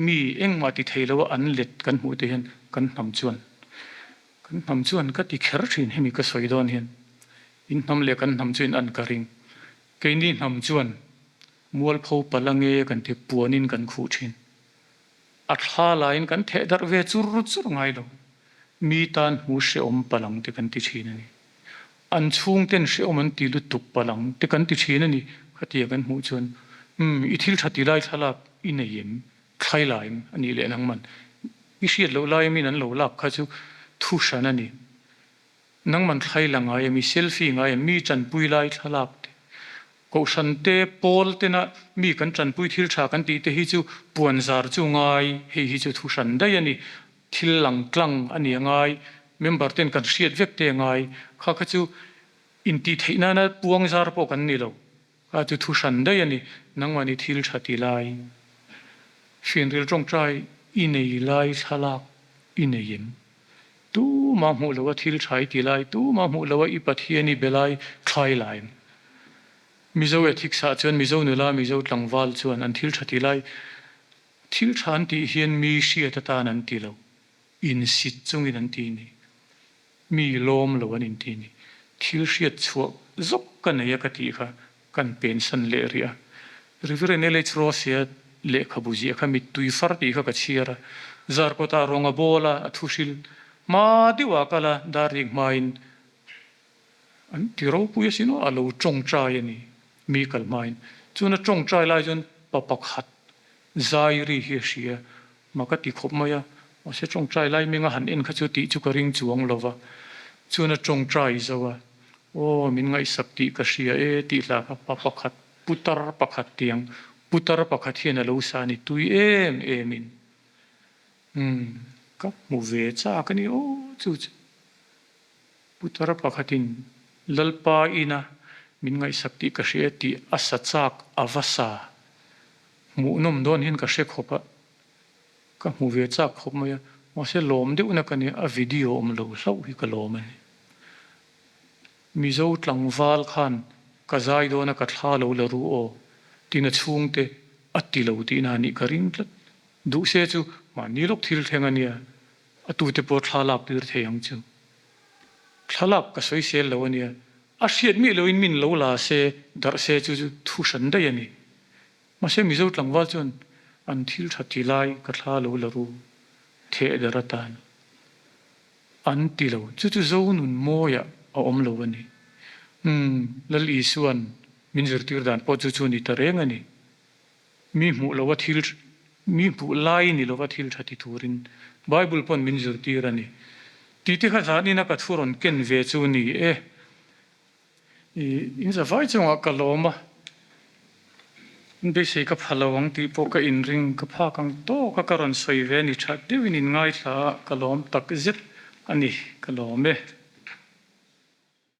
mi engmah ti thei loa an let kan hmuh te hian kan hnam chuan kan hnam chuan ka ti kher thin hemi ka sawi dawn hian in hnam leh kan hnam chu in an ka ring. Keini hnam chuan Mualpho palh ange kan ti puanin kan khuh thin. A thla laiin kan theh darh ve chur chur ngai lo. Mi tan hmu hrehawm palh ang te kan ti thin a ni. An chhungten hrehawm an ti lutuk palh ang te kan ti thin a ni. Khatia kan hmuh chuan, Umm, i thil tha ti lai thlalak i nei em? Thlai lai em? A nih leh nangman i hriat loh lai amin an lo lak kha chu thu hran a ni. Nangman thlai la ngai em? I selfie ngai em? Mi tanpui lai thlalak te, Kohhran te, pawl tena mi kan tanpui thil tha kan tih te hi chu puan zar chu ngai, hei hi chu thu hran daih a ni. Thil lang tlang a ni a ngai, member ten kan hriat vek te a ngai. Kha kha chu intih theih nana puang zar pawh kan ni lo. Kha chu thu hran daih a ni, nangmahni thil tha ti lai, hrianril tawngtai i nei lai thlalak i nei em? Tumah hmuh loa thil tha i ti lai, tumah hmuh loa i Pathian i be lai thlai lai em? Mizo ethics ah chuan Mizo nula, Mizo tlangval chuan an thil tha ti lai, thil tha an tih hian mi hriat atan an ti lo, insit chungin an ti ni. Mi lawm lo an inti ni. Thil hriat chhuah zawk ka nei a ka tih kha kan pensan leh rih a. Reverend LH Rosea lehkhabu ziah kha mittui far tih kha ka chhiar a. Zarkawtah rawng a bawl a, a thuhril hma deuh ah kal a, darrik hmain an ti ropui asin aw, a lo tawngtai a ni mi kal hmain. Chuan a tawngtai lai chuan pa pakhat zai ri hi a hria. Ma ka ti khawp mai a, mahse tawngtai lai menga han en kha chu tih chu ka ring chuang lo va, chuan a tawngtai zo a, aw min ngaihsak tih ka hria e tih hla kha pa pakhat putar pakhat tiang putar pakhat hian a lo sa ni tui em em in umm ka hmu ve chak a ni aw chu chu putar pakhat in Lalpa ina min ngaihsak tih ka hria e tih a sa chak a va sa Hmuhnawm dawn hian ka hre khawp a, ka hmu ve chak khawp mai a, mahse lawm deuhna ka nia, a video awm lo hlauh hi ka lawm a ni. Mizo tlangval khan ka zai dawn a ka thla lo la ru aw tiin a chhungte a ti lo tihna a nih ka ring tlat. Duh se chu mahni lawk thil thleng a nia, a tute pawh thla lak tir thei ang chu. Thlalak ka sawisel lo a nia, a hriat miah loin min lo la se darh se chu chu thu hran daih a ni. Mahse Mizo tlangval chuan an thil tha ti lai ka thla lo la ru theh der atan an ti lo. Chu chu Zo nun mawiah a awm lo a ni. Umm, Lal Isua'n min zirtir dan pawh chu chu ni ta reng a ni. Mi hmuh lova thil mi hmuh lai ni lova thil tha ti turin Bible pawn min zirtir a ni. Tih te kha zanina ka thu rawn ken ve chu ni e. I in zavai chungah ka lawm a, in beisei ka pha lo ang tih pawh ka inring ka phak ang tawk a, ka rawn sawi ve a ni, tha deuhin in ngaithla a, ka lawm tak zet a ni, ka lawm e.